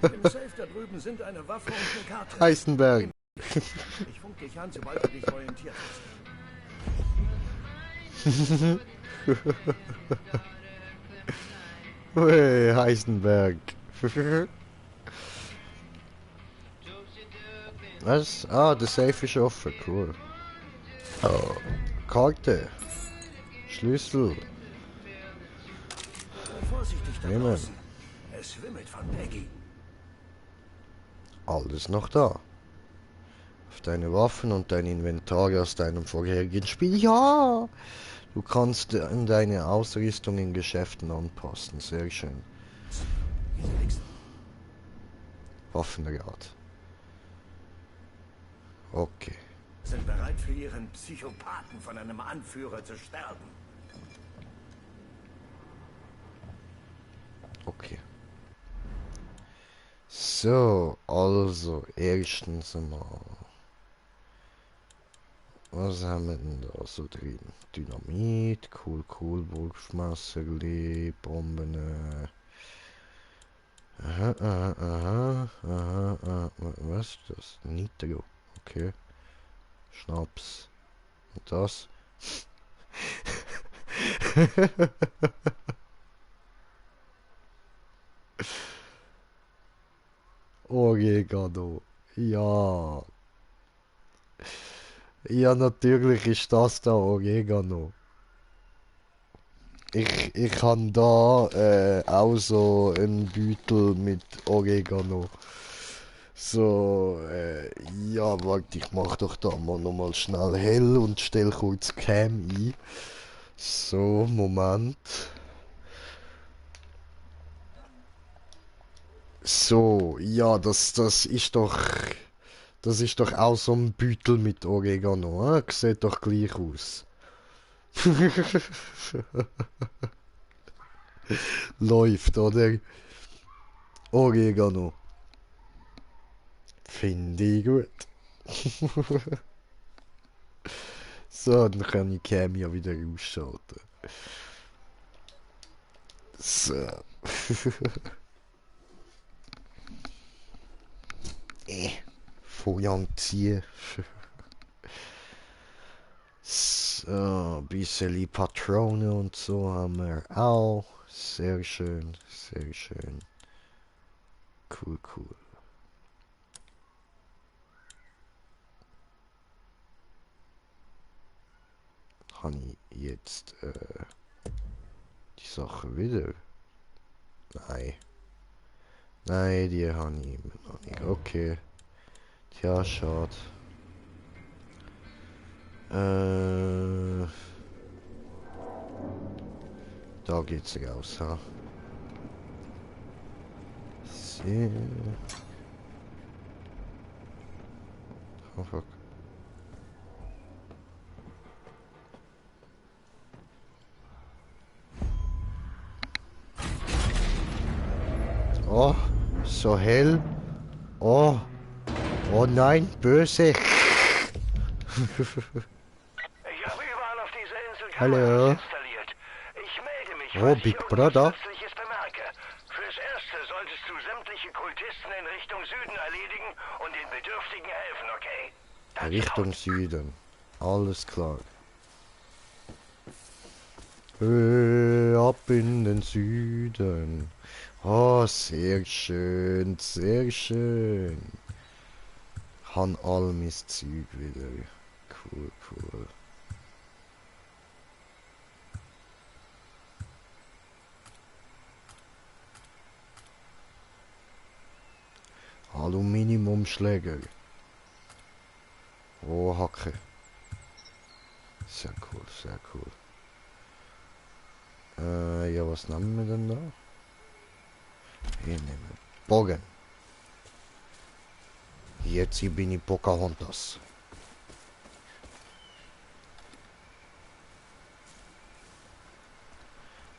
Im Safe da drüben sind eine Waffe und eine Karte. Heisenberg. Ich funk dich an, sobald du dich orientiert hast. Hey, Heisenberg. Was? Ah, der Safe ist offen, cool. Oh. Karte. Schlüssel. Vorsichtig da Nehmen. draußen. Es wimmelt von Peggy. Alles noch da. Auf deine Waffen und dein Inventar aus deinem vorherigen Spiel. Ja! Du kannst deine Ausrüstung in Geschäften anpassen. Sehr schön. Waffenrad. Okay. Sind bereit für ihren Psychopathen von einem Anführer zu sterben. Okay. So, also, erstens einmal. Was haben wir denn da so drin? Dynamit, cool, Wurfmesserli, Bomben. Was ist das? Nitro, okay. Schnaps. Und das? Oregano. Ja. Ja, natürlich ist das da Oregano. Ich habe da auch so einen Beutel mit Oregano. So, ja, warte, ich mach doch da mal nochmal schnell hell und stell kurz Cam ein. So, Moment. So, ja, das ist doch... Das ist doch auch so ein Beutel mit Oregano, sieht doch gleich aus. Läuft, oder? Oregano. Finde ich gut. So, dann kann ich Cam ja wieder ausschalten. So. Folie ziehen. So, ein bisschen Patronen und so haben wir auch. Sehr schön, sehr schön. Cool. Habe ich jetzt die Sache wieder? Nein. Nein, die habe ich immer noch nicht. Okay. Tja, schade. Da geht's raus, ha. Sehr. Oh fuck. Oh, so hell. Oh. Oh nein, böse. Ich habe überall auf dieser Insel Hallo. Kameras installiert. Ich melde mich, Oh, falls ich Big irgendwas Brother. Nützliches bemerke. Fürs Erste solltest du sämtliche Kultisten in Richtung Süden erledigen und den Bedürftigen helfen, okay? Richtung Süden. Alles klar. Ab in den Süden. Oh, sehr schön, sehr schön. Han all mein Zeug wieder. Cool, cool. Aluminiumschläger. Oh, Hacke. Sehr cool, sehr cool. Ja, was nehmen wir denn da? Wir nehmen Bogen. Jetzt bin ich Pocahontas.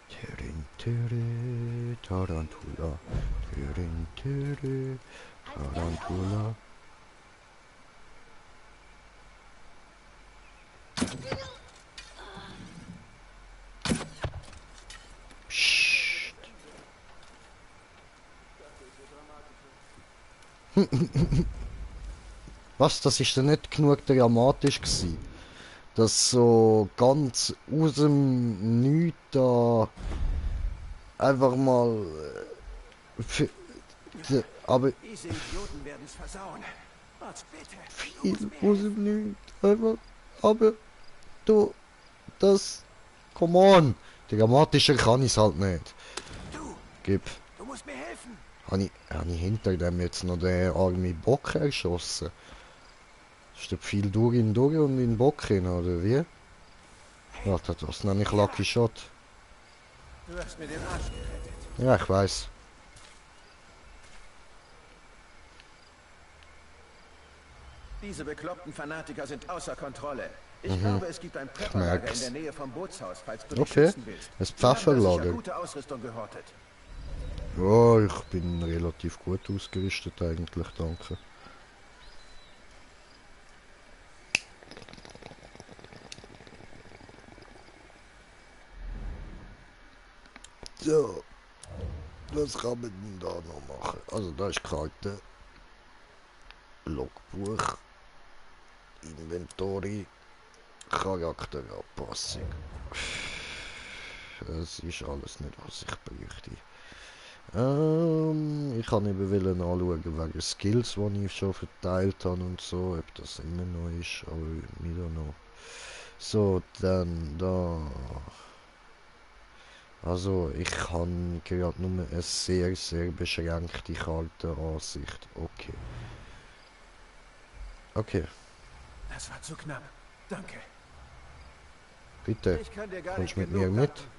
Tirin, tiri, Tarantula. Tirin, tiri, Tarantula. Psst. Was, das ist ja nicht genug dramatisch gewesen. Das so ganz aus dem Nichts da einfach mal aber Diese Idioten werden es versauen. Gott, bitte. viel aus dem Nichts einfach, aber du, das, come on, dramatischer kann ich es halt nicht. Du, Gib. du musst mir helfen. Habe ich hinter dem jetzt noch den armen Bock erschossen? Ist der Pfeil durch und in den Bock hin, oder wie? Warte, das nenne ich Lucky Shot. Du hast mir den Arsch gerettet. Ja, ich weiß. Diese bekloppten Fanatiker sind außer Kontrolle. Ich glaube, es gibt ein merk's. Prepperlager in der Nähe vom Bootshaus, falls du dich Okay, schützen willst. das Die haben da sicher Pfefferlager. gute Ausrüstung gehortet. Ja, ich bin relativ gut ausgerüstet eigentlich, danke. So, was kann man denn da noch machen? Also da ist Karte, Logbuch, Inventory, Charakteranpassung. Das ist alles nicht, was ich bräuchte. Ich kann eben anschauen wegen Skills, die ich schon verteilt habe und so, ob das immer noch ist, aber wieder noch. So, dann da. Also, ich kann gerade nur eine sehr, sehr beschränkte Kartenansicht. Okay. Okay, Das war zu knapp. Danke. bitte. Ich kann dir gar Kommst nicht mit mir genug mit? danken.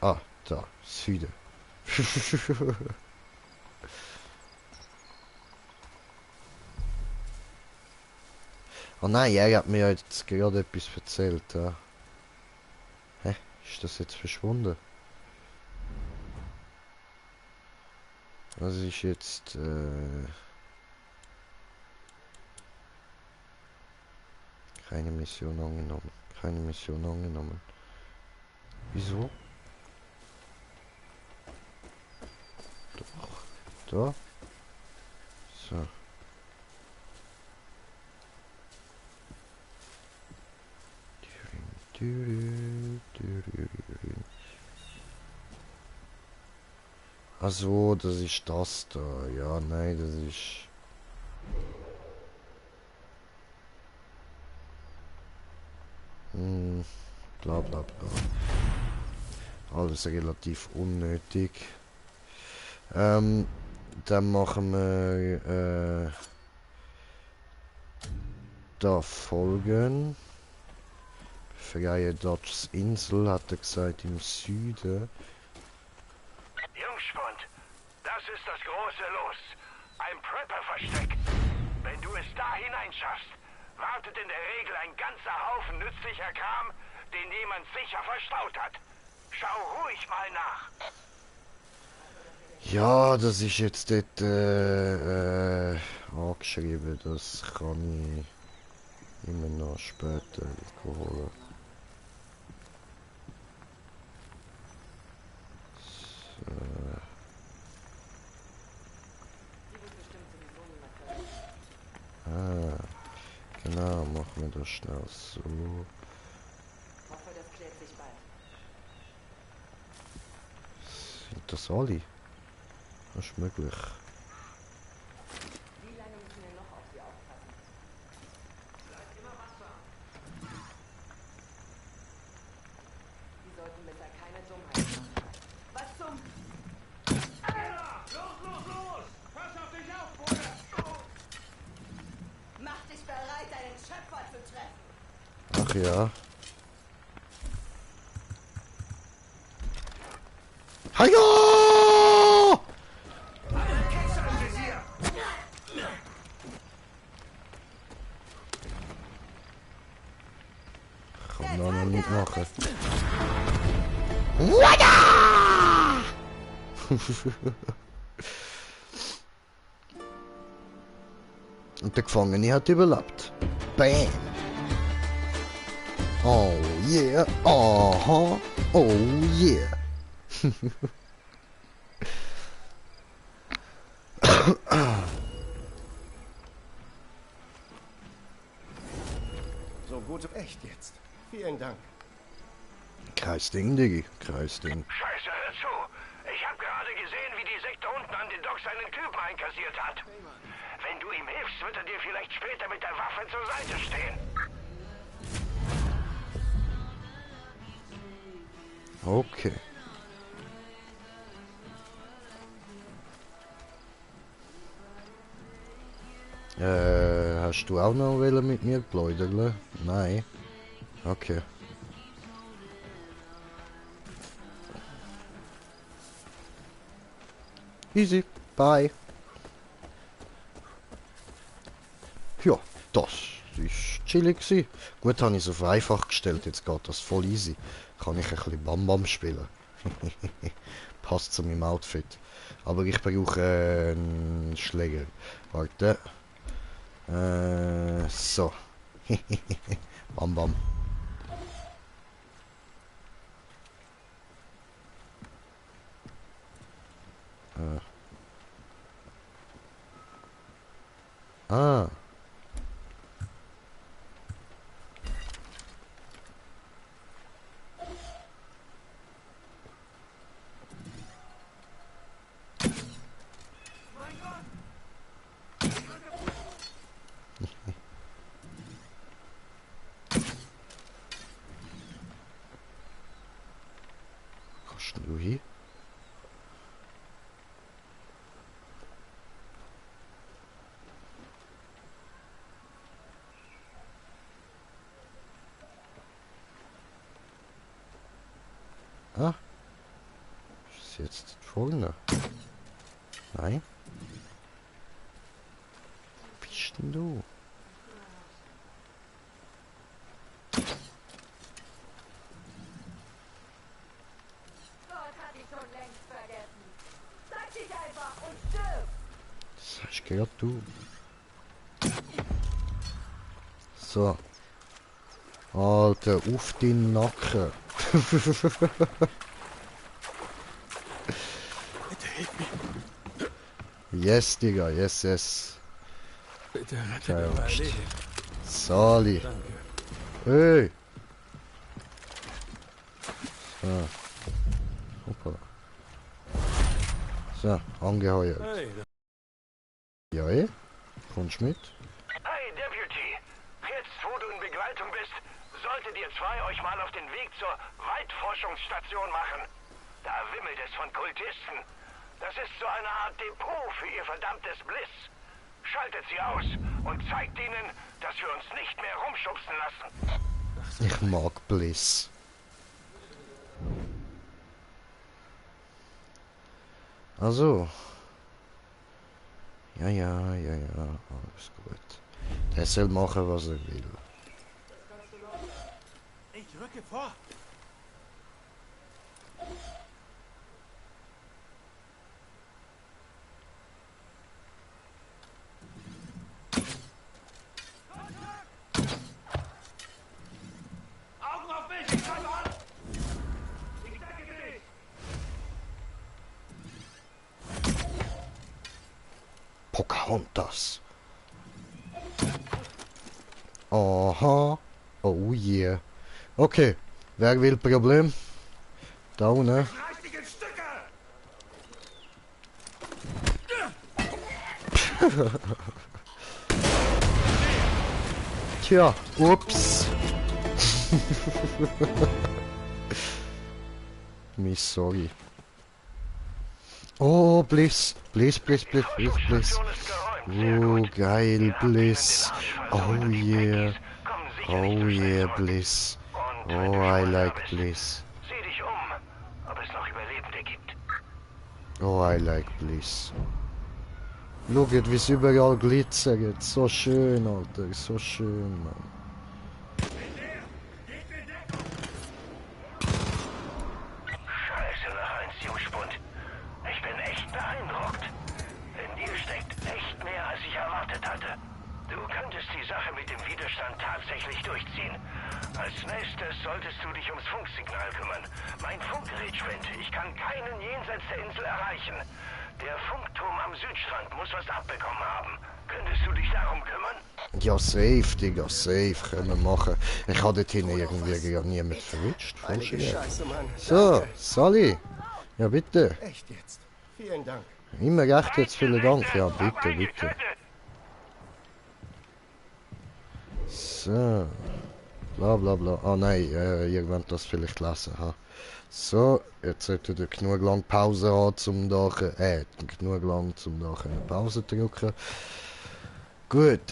Ah, da, Süden. Oh nein, er hat mir jetzt gerade etwas erzählt. Ja. Hä? Ist das jetzt verschwunden? Das ist jetzt... keine Mission angenommen. Keine Mission angenommen. Wieso? Doch. Da. So. Also, das ist das da. Ja, nein, das ist... bla bla bla. Alles relativ unnötig. Dann machen wir da folgen. Freie Dodges Insel, hat er gesagt, im Süden. Jungspund, das ist das große Los. Ein Prepper-Versteck. Wenn du es da hineinschaffst, wartet in der Regel ein ganzer Haufen nützlicher Kram, den jemand sicher verstaut hat. Schau ruhig mal nach. Ja, das ist jetzt dort angeschrieben, das kann ich immer noch später holen. So. Genau, machen wir das schnell so. Hoffe, das klärt sich bald. Sind das alle? Das ist möglich. Wie lange müssen wir noch auf sie aufpassen? Bleibt immer wachsam. Sie sollten besser keine Dummheit machen. Was zum... Los! Pass auf dich auf, Bruder! Mach dich bereit, deinen Schöpfer zu treffen! Ach ja. Hajo! Keks am Visier! Kann man noch nicht machen. Und der Gefangene hat überlebt. Bam! Oh yeah! Aha! Oh yeah! So gut. Echt jetzt. Vielen Dank. Kreisding, Diggi. Kreisding. Scheiße, hör zu. Ich habe gerade gesehen, wie die Sekte unten an den Docks seinen Typen einkassiert hat. Wenn du ihm hilfst, wird er dir vielleicht später mit der Waffe zur Seite stehen. Okay. Hast du auch noch mit mir plaudern? Nein. Okay. Easy. Bye. Ja, das ist chillig gewesen. Gut, habe ich es auf einfach gestellt. Jetzt geht das voll easy. Kann ich ein bisschen Bam Bam spielen. Passt zu meinem Outfit. Aber ich brauche einen Schläger. Warte. So. Bam Bam. Ah. Kommst du hier? Ah. Ist jetzt vorne? Nein. Wie bist denn du? Gott hat dich schon längst vergessen. Sag dich einfach und stirb! Das hast gehört, du. So. Alter, auf den Nacken. Bitte hilf mir. Yes, Digga, yes, yes. Bitte rette Geil. mir mein Leben. Sali. Danke. Hey. So. Hoppala. So, angeheuert. Hey, Ja, eh? Kommst mit? Hey, Deputy. Jetzt, wo du in Begleitung bist, solltet ihr zwei euch mal auf den Weg zur Waldforschungsstation machen. Da wimmelt es von Kultisten. Das ist so eine Art Depot für ihr verdammtes Bliss. Schaltet sie aus und zeigt ihnen, dass wir uns nicht mehr rumschubsen lassen. Ich mag Bliss. Also. Ja, alles gut. Der soll machen, was er will. ich rücke vor. Augen auf mich! Ich greife an! Ich decke dich! Pocahontas. Aha. Oh yeah. Okay. Wer will Problem? Da unten. Reiß dich in Stücke! Tja, ups. Miss sorry. Oh, Bliss. Bliss, Bliss, Bliss, Bliss, Bliss. Station ist geräumt. Oh, geil, Ihr habt ihn in Bliss. den Arsch Oh verloren und die yeah. Peggies kommen sicher nicht Oh so schnell yeah, zurück. Bliss. Und wenn Oh, du I schon mal da like bist, Bliss. sieh dich um, ob es noch Überlebende gibt. Oh, I like Bliss. Schaut, wie es überall glitzert. So schön, Alter. So schön, Mann. Scheiße, nach eins, Jungspund. Ich bin echt beeindruckt. In dir steckt echt mehr, als ich erwartet hatte. Du könntest die Sache mit dem Widerstand tatsächlich durchziehen. Als nächstes solltest du dich ums Funksignal kümmern. Mein Funkgerät spinnt. Ich kann keinen jenseits der Insel erreichen. Der Funkturm am Südstrand muss was abbekommen haben. Könntest du dich darum kümmern? Ja, safe, Digga, safe. Können wir machen. Ich habe dort hinten irgendwie ja niemand verwünscht. Voll Heilige schön. Scheiße, Mann. So, Danke. Sally. Ja, bitte. Echt jetzt. Vielen Dank. Immer recht jetzt, vielen Dank. Ja, bitte, bitte. So. Bla bla bla. Ah nein, ihr wollt das vielleicht lesen. Ha. So, jetzt solltet ihr genug lang Pause haben, zum da, genug lang zum da eine Pause drücken. Gut,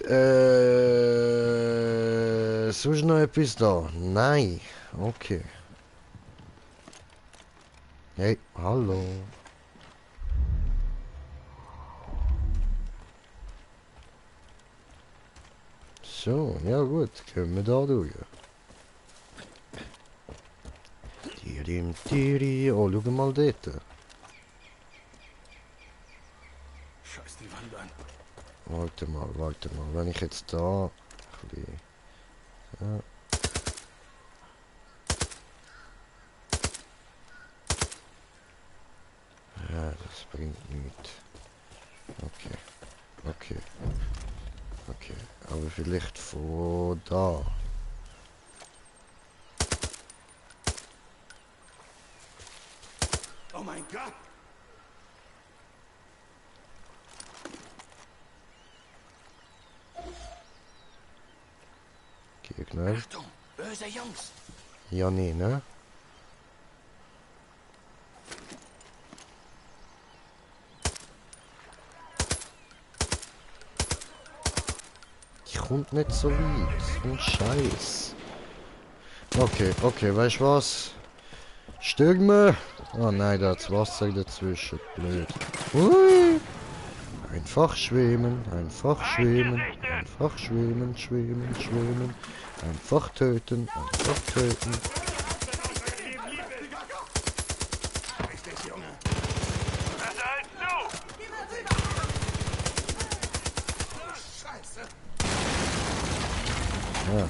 sonst noch etwas da? Nein. Okay. Hey, hallo. So, ja gut, können wir da durch. Tiri, oh, schau mal dort. Scheiß die Wand an. Warte mal, wenn ich jetzt da... ein bisschen- So. Ja, das bringt nichts. Okay. Aber vielleicht von da. Oh mein Gott! Gegner. Achtung! Böse Jungs! Ja, nee, ne? Ich komm nicht so weit. So ein Scheiß. Okay, weißt du was? Stürme! Oh nein, da ist Wasser dazwischen. Blöd. Ui! Einfach schwimmen. Einfach schwimmen. Einfach töten. Richtig, Junge! Verteilt zu! Scheiße! Ja.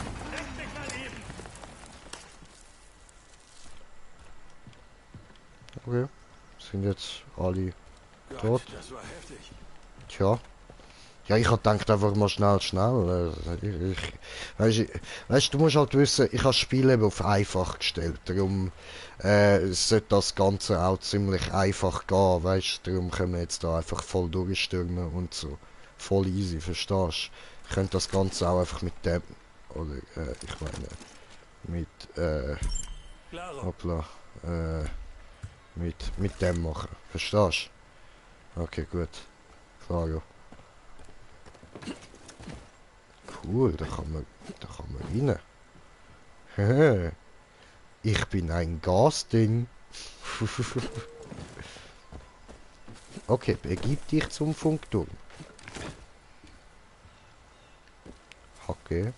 Okay. Sind jetzt alle tot? Gott, das war heftig. Tja. Ja, ich hab gedacht einfach mal schnell. Weißt du, musst halt wissen, ich habe das Spiel eben auf einfach gestellt. Darum sollte das Ganze auch ziemlich einfach gehen. Weißt du, darum können wir jetzt da einfach voll durchstürmen und so. Voll easy, verstehst du? Ich könnte das Ganze auch einfach mit dem. Oder, ich meine, mit, hoppla, mit dem machen. Verstehst du? Okay, gut. Klar, ja. Cool, da kann man rein. Hehe. Ich bin ein Gasding. Okay, begib dich zum Funkturm. Okay.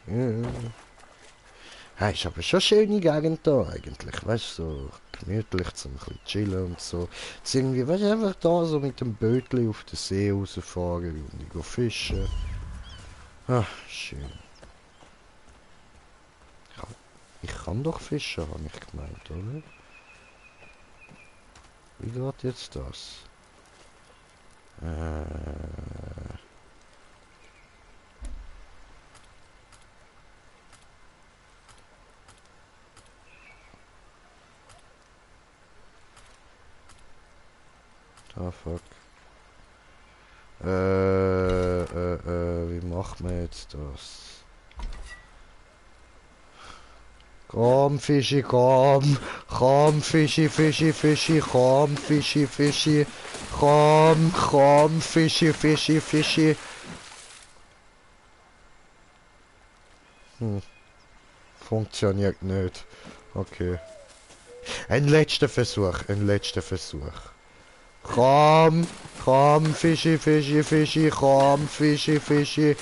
Ja. Ja, ist aber schon eine schöne Gegend da eigentlich, weißt du, so gemütlich zum ein bisschen chillen und so. Jetzt irgendwie, weißt du, einfach da so mit dem Bötli auf den See rausfahren und ich gehe fischen. Ah, schön. Ich kann doch fischen, habe ich gemeint, oder? Wie geht jetzt das? Ah, fuck. Wie macht man jetzt das? Komm, Fischi, komm! Komm, Fischi, Fischi, Fischi, komm, Fischi, Fischi! Komm, komm, Fischi, Fischi, Fischi! Funktioniert nicht. Okay. Ein letzter Versuch, ein letzter Versuch. Komm, komm, Fischi, Fischi, Fischi, komm, Fischi, Fischi,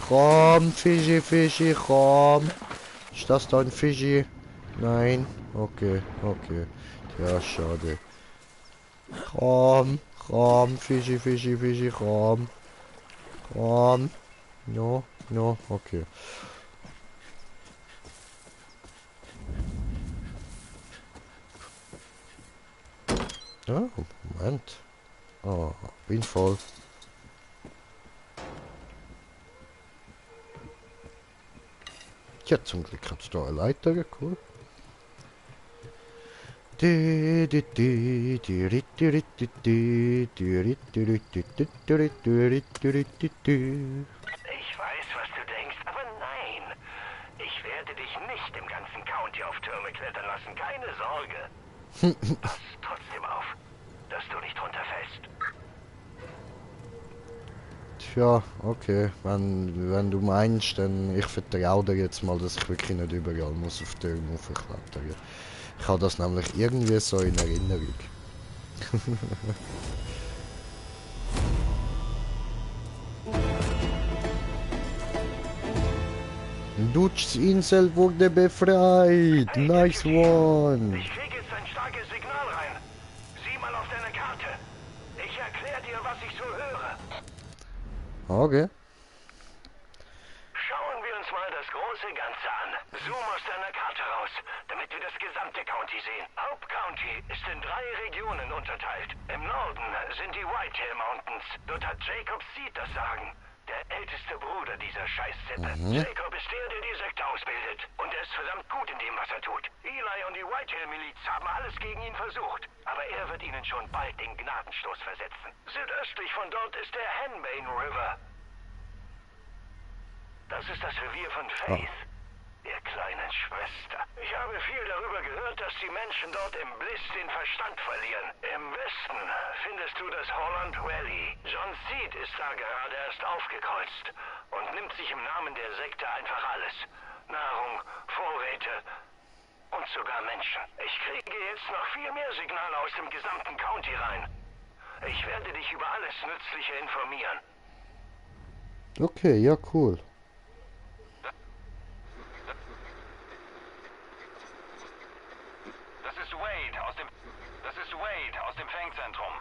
komm, Fischi, Fischi, komm. Ist das da ein Fischi? Nein. Okay, okay. Ja, schade. Komm, komm, Fischi, Fischi, Fischi, komm. Komm. No, no, okay. Ja, Moment. Oh, bin voll. Ja, zum Glück hat es da eine Leiter, cool. Ich weiß, was du denkst, aber nein. Ich werde dich nicht im ganzen County auf Türme klettern lassen, keine Sorge. Pass trotzdem auf, dass du nicht runterfällst. Tja, okay. Wenn du meinst, dann ich vertraue dir jetzt mal, dass ich wirklich nicht überall muss auf Türme aufklettern. Ich habe das nämlich irgendwie so in Erinnerung. Dutschs Insel wurde befreit. Nice one. Ich kriege jetzt ein starkes Signal rein. Sieh mal auf deine Karte. Ich erkläre dir, was ich so höre. Okay. Schauen wir uns mal das große Ganze an. Zoom aus deiner Karte raus, damit wir das gesamte County sehen. Hauptcounty ist in 3 Regionen unterteilt. Im Norden sind die Whitetail Mountains. Dort hat Jacob Seed das Sagen. Der älteste Bruder dieser Scheißsippe. Jacob ist der, der die Sekte ausbildet. Und er ist verdammt gut in dem, was er tut. Eli und die Whitetail-Miliz haben alles gegen ihn versucht. Aber er wird ihnen schon bald den Gnadenstoß versetzen. Südöstlich von dort ist der Henbane River. Das ist das Revier von Faith, der kleinen Schwester. Ich habe viel darüber gehört, dass die Menschen dort im Bliss den Verstand verlieren. Im Westen findest du das Holland Valley. John Seed ist da gerade erst aufgekreuzt und nimmt sich im Namen der Sekte einfach alles. Nahrung, Vorräte und sogar Menschen. Ich kriege jetzt noch viel mehr Signale aus dem gesamten County rein. Ich werde dich über alles Nützliche informieren. Okay, ja, cool. Das ist Wade aus dem Fangzentrum.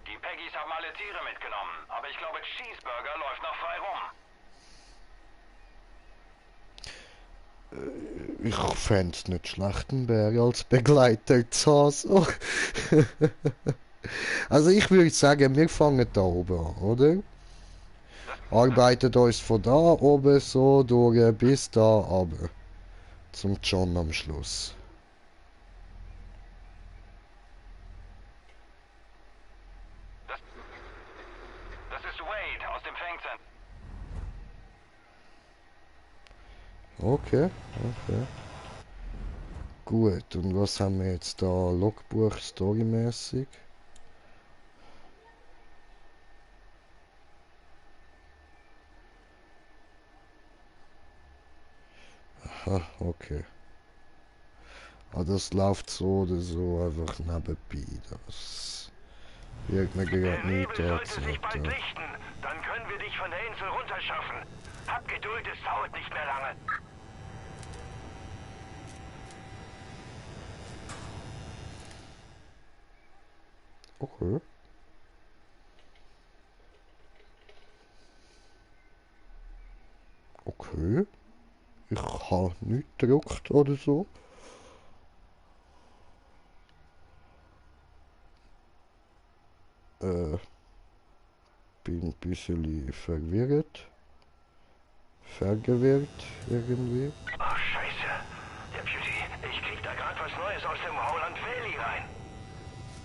Die Peggies haben alle Tiere mitgenommen, aber ich glaube, Cheeseburger läuft noch frei rum. Ich fände es nicht schlecht, einen Bär als Begleiter zu haben. So. Also ich würde sagen, wir fangen da oben an, oder? Arbeitet uns von da oben so durch bis da runter. Zum John am Schluss. Das ist Wade aus dem Fangzentrum. Okay, okay. Gut, und was haben wir jetzt da? Logbuch storymäßig? Aha, okay. Ah, das läuft so oder so einfach nebenbei. Das wird mir gerade nicht Sollte sich bald erzählt. lichten, dann können wir dich von der Insel runterschaffen. Hab Geduld, es dauert nicht mehr lange. Okay. Okay. Ich habe nicht gedruckt oder so. bin ein bisschen verwirrt. Vergewirrt irgendwie. Oh, Scheiße. Deputy, ich krieg da gerade was Neues aus dem Howland Valley rein.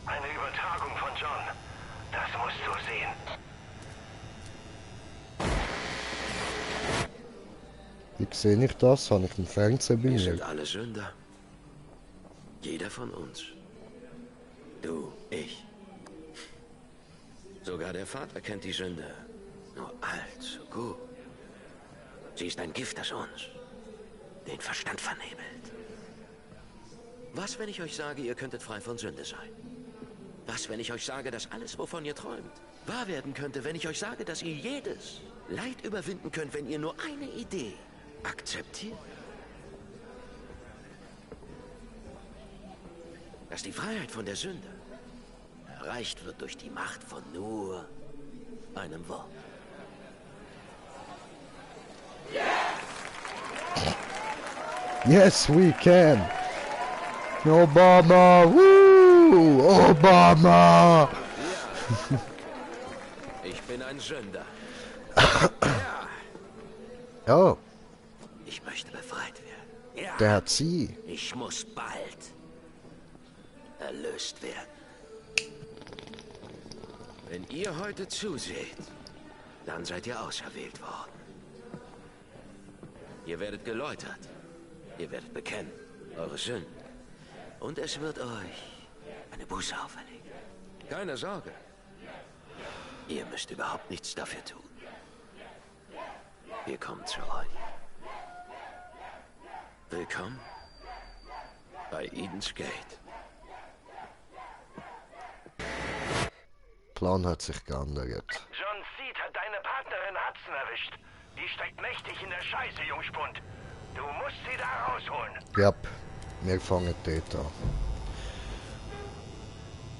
Eine Übertragung von John. Das musst du sehen. Wie sehe ich das? Habe ich einen Fernseher bei Wir mir? sind alle Sünder. Jeder von uns. Du, ich. Sogar der Vater kennt die Sünde. Nur allzu gut. Sie ist ein Gift, das uns den Verstand vernebelt. Was, wenn ich euch sage, ihr könntet frei von Sünde sein? Was, wenn ich euch sage, dass alles, wovon ihr träumt, wahr werden könnte, wenn ich euch sage, dass ihr jedes Leid überwinden könnt, wenn ihr nur eine Idee akzeptiert? Dass die Freiheit von der Sünde erreicht wird durch die Macht von nur einem Wort. Yes, we can. Obama, woo! Obama! Ich bin ein Sünder. Oh, Ich möchte befreit werden. Ja, der hat sie. ich muss bald erlöst werden. Wenn ihr heute zuseht, dann seid ihr auserwählt worden. Ihr werdet geläutert. Ihr werdet bekennen, eure Sünden. Und es wird euch eine Buße auferlegt. Keine Sorge. Ihr müsst überhaupt nichts dafür tun. Wir kommen zu euch. Willkommen bei Eden's Gate. Plan hat sich geändert. John Seed hat deine Partnerin Hudson erwischt. Die steckt mächtig in der Scheiße, Jungspund. Du musst sie da rausholen. Ja, wir fangen dort an.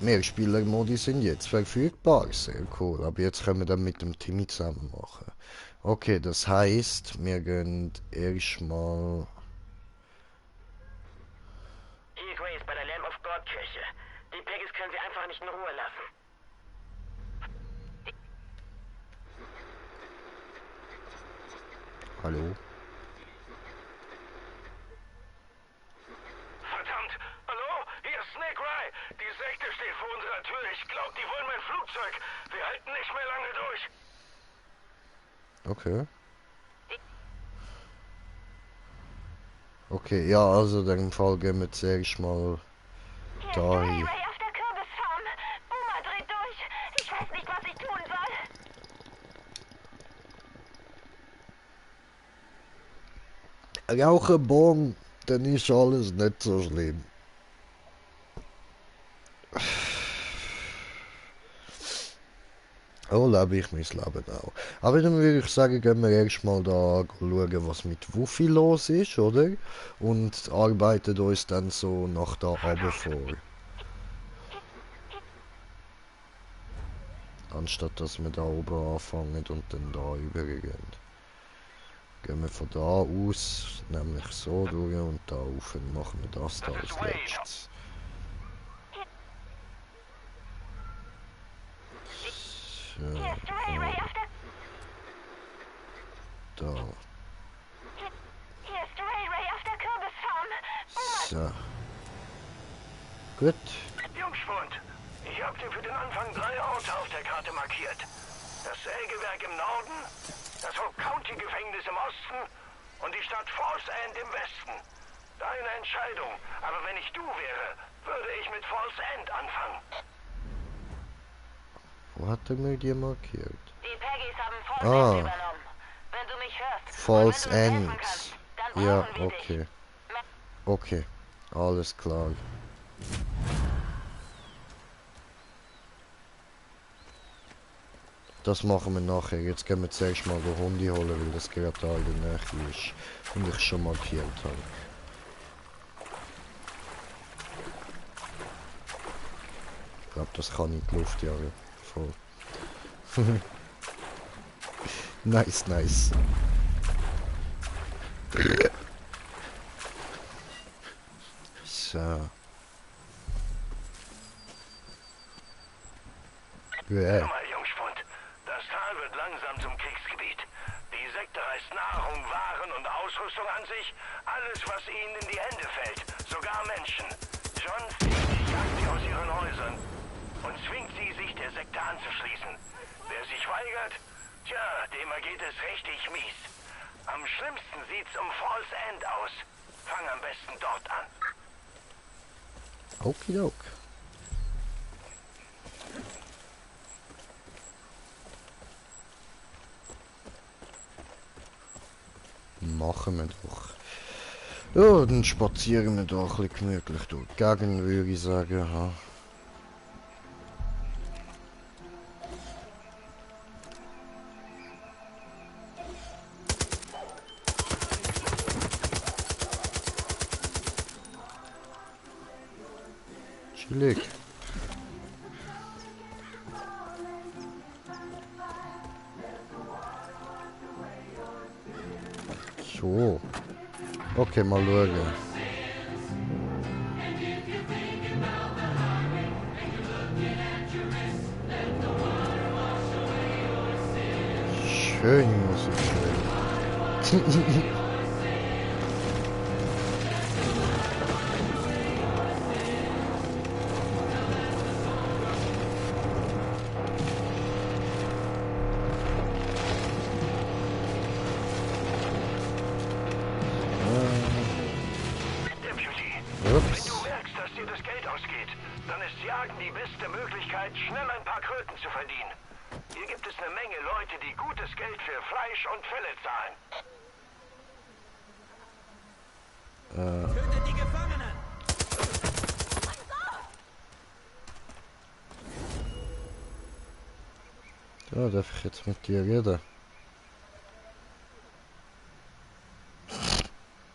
Mehrspieler-Modi sind jetzt verfügbar, sehr cool. Aber jetzt können wir dann mit dem Timmy zusammen machen. Okay, das heißt, wir gehen erstmal... Hier Grace bei der Lamb of God Kirche. Die Peggies können Sie einfach nicht in Ruhe lassen. Hallo? Verdammt! Hallo? Hier ist Snake Rye. Die Sekte steht vor unserer Tür. Ich glaube, die wollen mein Flugzeug. Wir halten nicht mehr lange durch. Okay. Okay, ja, also in dem Fall gehen wir zuerst mal Hier da ist Ray hin. Ray auf der Kürbisfarm. Boomer dreht durch. Ich weiß nicht, was ich tun soll. Rauchen Bon, dann ist alles nicht so schlimm. Oh, lebe ich mein Leben auch. Aber dann würde ich sagen, gehen wir erstmal da schauen, was mit Wuffi los ist, oder? Und arbeiten uns dann so nach da runter vor. Anstatt dass wir da oben anfangen und dann da übergehen. Gehen wir von da aus, nämlich so durch und da rauf und machen wir das da als letztes. So, Hier ist Ray Ray auf der... da. Hier ist Ray Ray auf der Kürbisfarm. So. Gut. Jungspund, ich habe dir für den Anfang 3 Orte auf der Karte markiert. Das Sägewerk im Norden, das Hope County Gefängnis im Osten und die Stadt Falls End im Westen. Deine Entscheidung, aber wenn ich du wäre, würde ich mit Falls End anfangen. Wo hat er mir die markiert? Die Peggies haben Falls Ah. End übernommen. Wenn du mich hörst Falls und wenn du uns End. helfen kannst, dann Ja, brauchen wir dich. okay. Okay, alles klar. Das machen wir nachher. Jetzt gehen wir zuerst mal den Hund holen, weil das gerade da in der Nähe ist und ich schon markiert habe. Ich glaube, das kann in die Luft jagen. Voll. Nice, nice. So. Ja. Hör mal, Jungspund. Das Tal wird langsam zum Kriegsgebiet. Die Sekte reißt Nahrung, Waren und Ausrüstung an sich. Alles, was ihnen in die Hände fällt. Sogar Menschen. John Field jagt sie aus ihren Häusern und zwingt sie, sich der Sekte anzuschließen. Wer sich weigert, tja, dem ergeht es richtig mies. Am schlimmsten sieht's um Falls End aus. Fang am besten dort an. Okidok. Machen wir doch. Ja, dann spazieren wir doch ein bisschen gemütlich durch die Gegend, würde ich sagen. Ha. Chillig. So. Okay, mal schauen. Schön Musik. Wenn du merkst, dass dir das Geld ausgeht, dann ist Jagen die beste Möglichkeit, schnell ein paar Kröten zu verdienen. Hier gibt es eine Menge Leute, die gutes Geld für Fleisch und Felle zahlen. Tötet die Gefangenen! Ja, darf ich jetzt mit dir reden?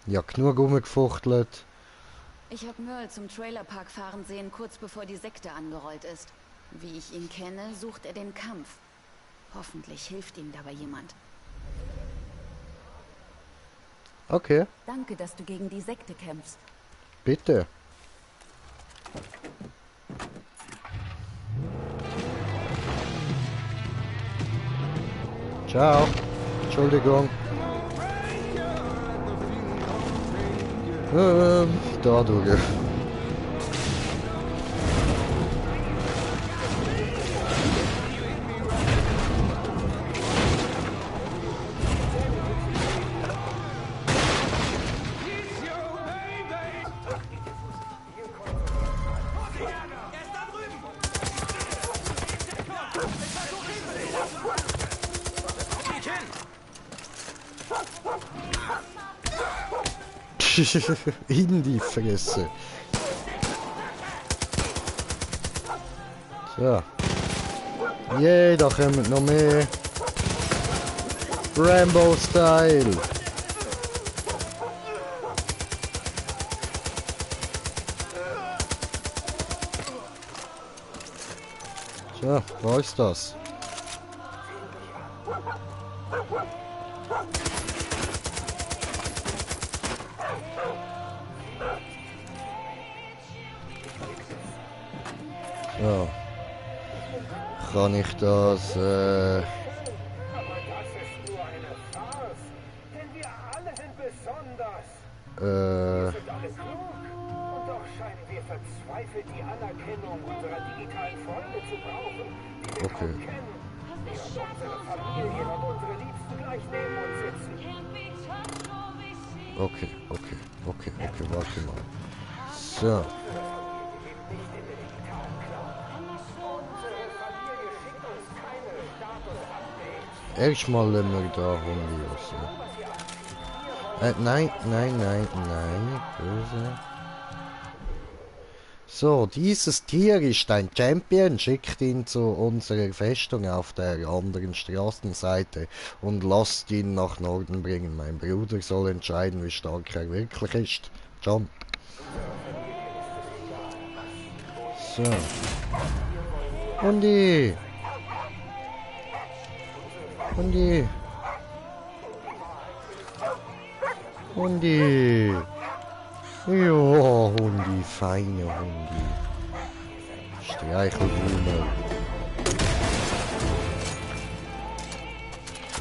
Ja, genug rumgefuchtelt. Ich habe Merle zum Trailerpark fahren sehen, kurz bevor die Sekte angerollt ist. Wie ich ihn kenne, sucht er den Kampf. Hoffentlich hilft ihm dabei jemand. Okay, Danke, dass du gegen die Sekte kämpfst. bitte. Ciao. Entschuldigung. Da durch. In die Fresse. So. Yay, da kommen noch mehr. Rambo-Style. So, wo ist das? So. Kann ich das, Aber das ist nur eine Farce. Denn wir alle sind besonders. Wir sind alle klug. Und doch scheinen wir verzweifelt die Anerkennung unserer digitalen Freunde zu brauchen, die wir Okay. kaum kennen. Während unsere Familien und unsere Liebsten gleich neben uns sitzen. Okay, warte mal. So. Erstmal lassen wir da rumlaufen. Nein. Böse. So, dieses Tier ist ein Champion. Schickt ihn zu unserer Festung auf der anderen Straßenseite und lasst ihn nach Norden bringen. Mein Bruder soll entscheiden, wie stark er wirklich ist. John. So. Hundi. Ja, Hundi, feine Hundi. Streichelblume.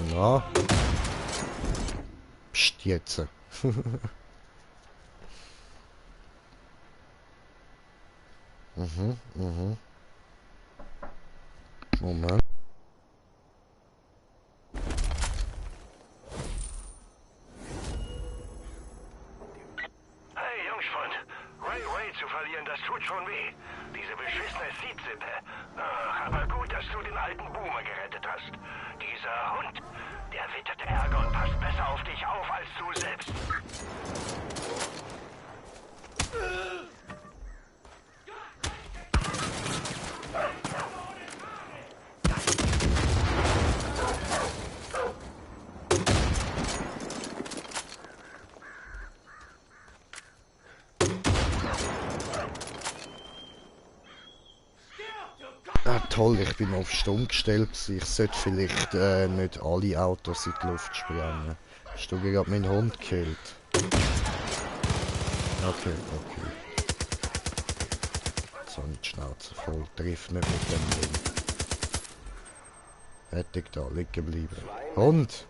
Na. Psst, jetzt. Moment. Hey, Jungspund. Ray zu verlieren, das tut schon weh. Diese beschissene Seed-Sippe. Ach, aber gut, dass du den alten Boomer gerettet hast. Dieser Hund, der wittert Ärger und passt besser auf dich auf als du selbst. Ah, toll, ich bin auf Stumm gestellt. Ich sollte vielleicht nicht alle Autos in die Luft sprengen. Hast du gerade meinen Hund gekillt? Okay. Jetzt habe ich die Schnauze voll. Trifft nicht mit dem Ding. Fertig da, liegen bleiben. Hund!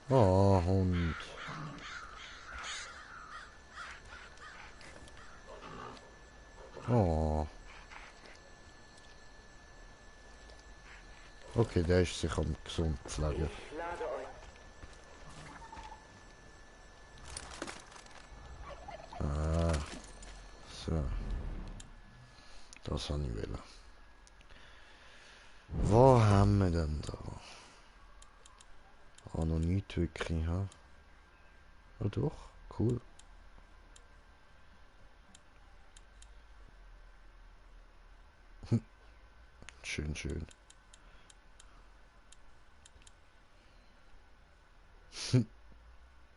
Oh, Hund. Oh. Okay, der ist sich am gesund pflegen. Ah. So. Das habe ich wollen. Was haben wir denn da? Ah, noch nicht wirklich, ha? Ja doch, cool. Schön.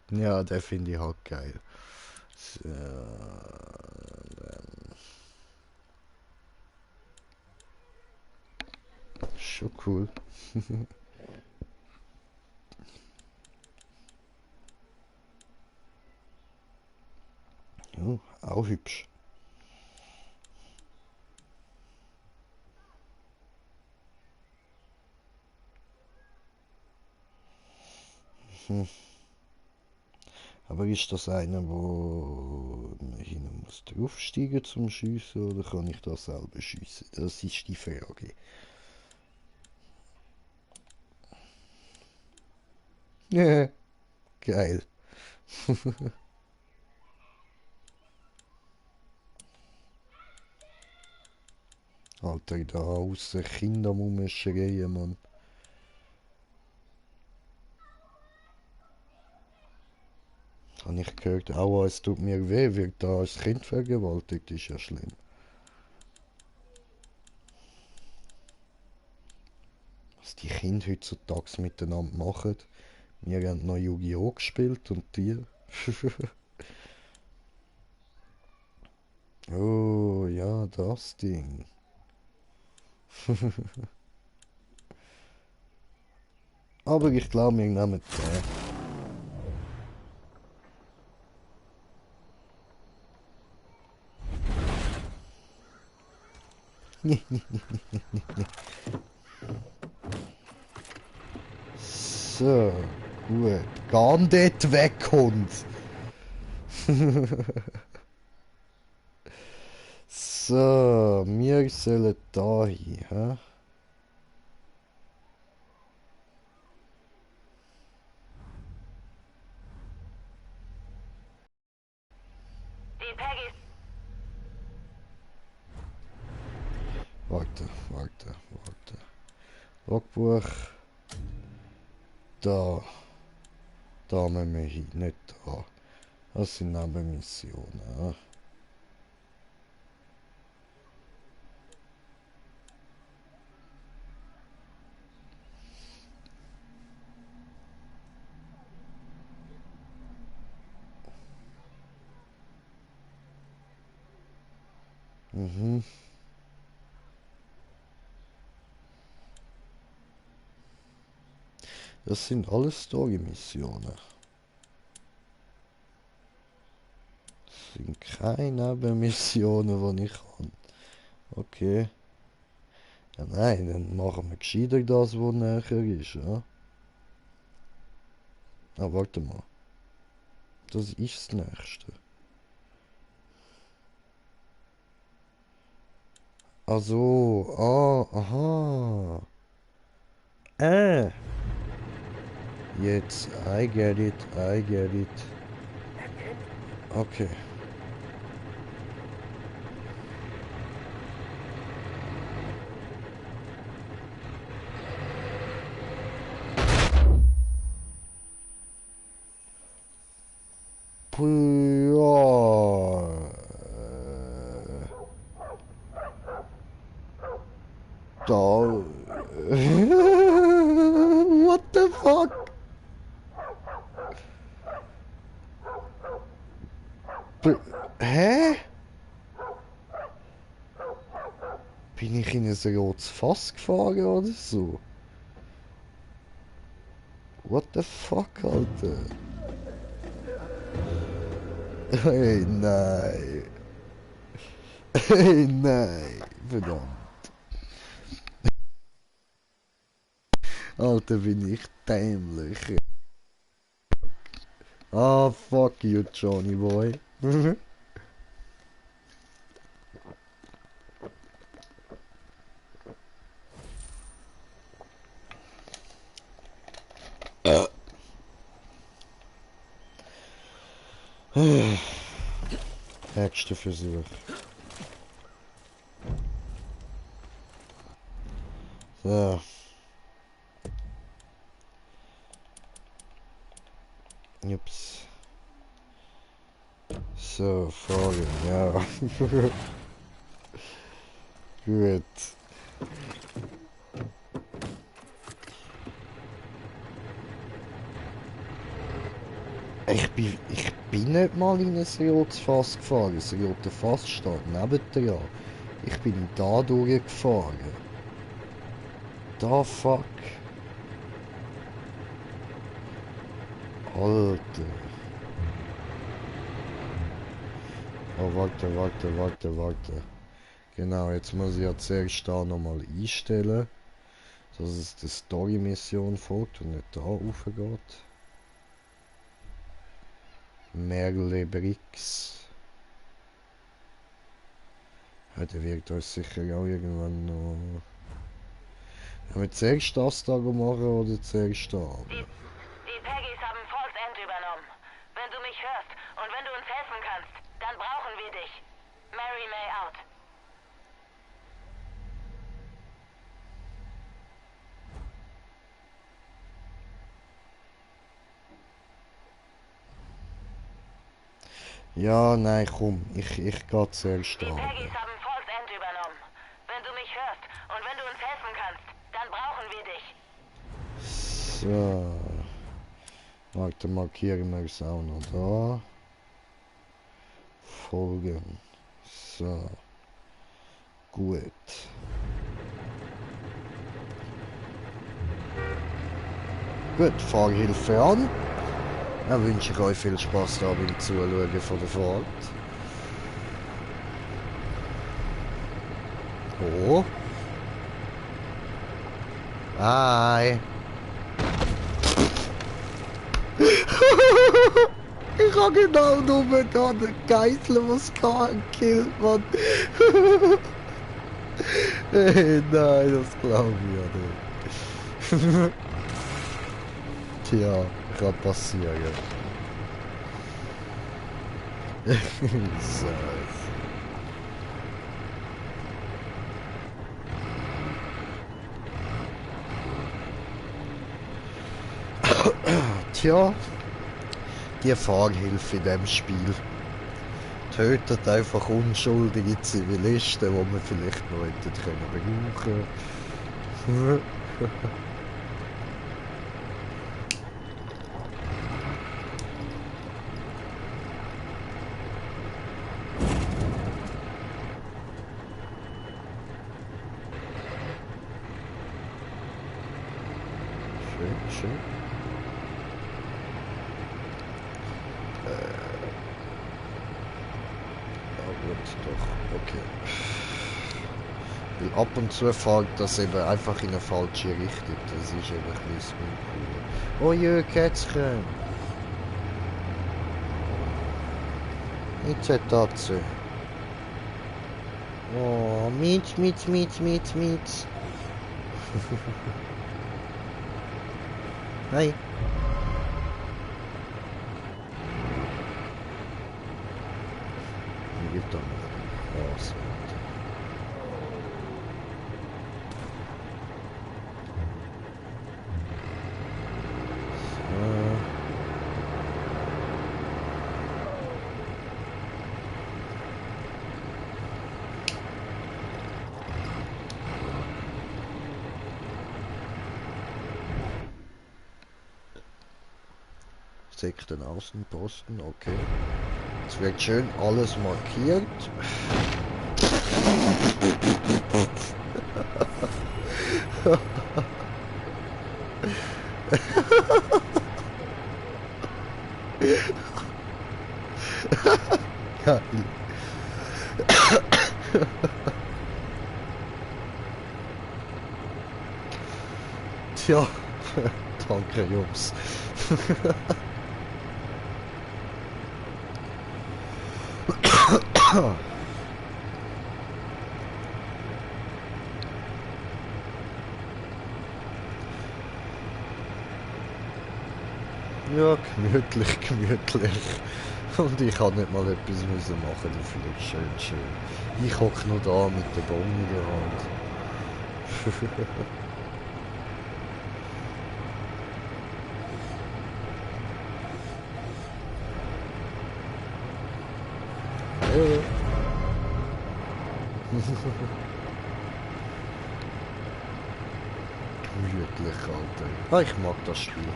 Ja, der finde ich halt geil. So, schon cool. Oh, auch hübsch. Aber ist das einer, wo man hin muss draufsteigen zum Schiessen, oder kann ich das selber schiessen? Das ist die Frage. Ja, geil. Alter, da aussen Kinder rumschreien, Mann. Habe ich gehört, aua, es tut mir weh, wird da als Kind vergewaltigt, ist ja schlimm. Was die Kinder heutzutage miteinander machen. Wir haben noch Yu-Gi-Oh! Gespielt und die. Oh, ja, das Ding. Aber ich glaube, wir nehmen den. So, gut. Geh dort weg, Hund. So, wir sollen da hin, hä? Die Peggy. Warte. Logbuch. Da. Da müssen wir hin, nicht da. Das sind Nebenmissionen, hä? Das sind alles Story-Missionen. Das sind keine Nebenmissionen, die ich kann. Okay. Ja, nein, dann machen wir gescheiter das, was näher ist, ja? Ah, warte mal. Das ist das Nächste. Also, aha. Jetzt, I get it. Okay. Ja. Da. What the fuck? Hä? Bin ich in ein rotes Fass gefahren oder so? What the fuck, Alter? Hey, nein. Hey, nein. Verdammt. Alter, bin ich dämlich. Ah, fuck you, Johnny boy. Nächster Versuch. So. Ups. So, Fragen, ja. Gut. Ich bin nicht mal in ein rotes Fass gefahren. Das rote Fass steht nebendran. Ich bin da durchgefahren. Da fuck. Alter. Oh, warte. Genau, jetzt muss ich ja zuerst da nochmal einstellen, dass es die Story-Mission folgt und nicht da raufgeht. Merle Brix. Ja, der wird uns sicher auch irgendwann noch... Wenn wir zuerst das da machen oder zuerst da? Die Peggies haben Falls End übernommen. Wenn du mich hörst und wenn du uns helfen kannst, dann brauchen wir dich. Mary May out. Ja, nein, komm, ich gehe zuerst da. Die Peggies haben Falls End übernommen. Wenn du mich hörst und wenn du uns helfen kannst, dann brauchen wir dich. So. Warte, markieren wir es auch noch da. Folgen. So. Gut. Gut, Fahrhilfe an. Dann wünsche ich euch viel Spaß da beim Zuschauen von der Fahrt. Oh. Bye. Ich habe genau nur da den Geisel, was gekillt, Mann. Hey, nein, das glaube ich ja nicht. Tja, kann passieren. So. Tja, die Fahrhilfe in diesem Spiel tötet einfach unschuldige Zivilisten, die man vielleicht noch hätte brauchen können. Schön. Gut, doch, okay. Weil ab und zu fällt das eben einfach in eine falsche Richtung. Das ist eben ein bisschen uncool. Oh je, Kätzchen! Nicht so Tatze. Oh, mit. Hi. Hier gibt doch noch was. Sekten Außenposten, okay. Es wird schön alles markiert. Geil. Tja, danke Jungs. Ja, gemütlich. Und ich kann nicht mal etwas müssen machen dafür. Schön. Ich hocke nur da mit der Bombe in der Hand. Gemütlich, Alter. Ah, ich mag das Spiel.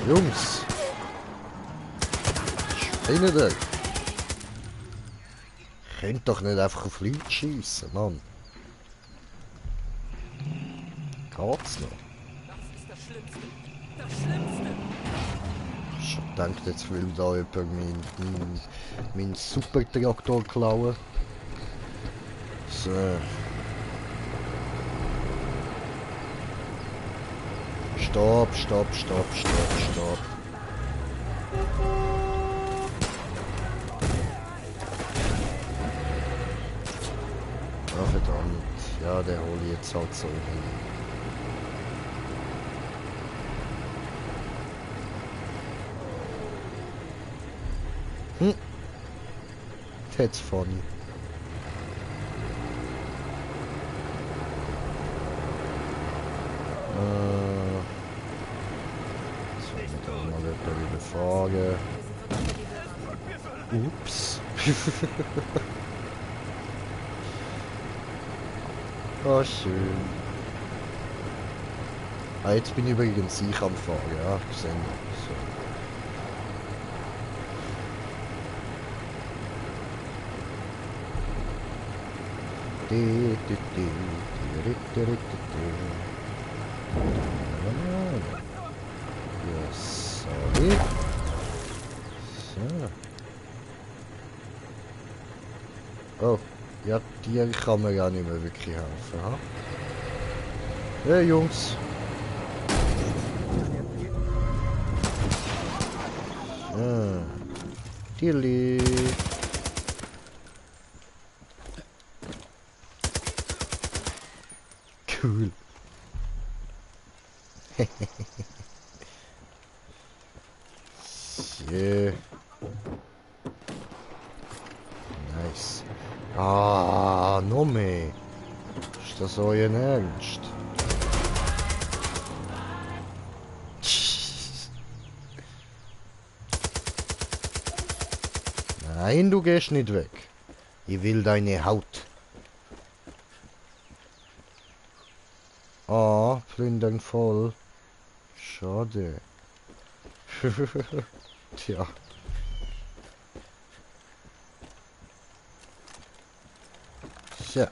Jungs! Spinnet ihr? Könnt doch nicht einfach auf Leute schiessen, Mann. Geht's noch? Das ist das Schlimmste. Das Schlimmste! Ich denke, jetzt will da jemand meinen Supertraktor klauen. So. Stopp. Ah, verdammt. Ja, der hole ich jetzt halt so hin. That's funny. Mal wieder Frage. Ups. Oh, schön. Ah, jetzt bin ich übrigens ich am Fahren, ja, gesehen. So. Yes, sorry. So. Oh, ja, dir kann man ja nicht mehr wirklich helfen, ha? Hey Jungs! So. Tilly! Cool. Yeah. Nice. Ah, noch mehr. Ist das euer Ernst? Nein, du gehst nicht weg. Ich will deine Haut. Ah, Plündern voll. Schade. Tja. So.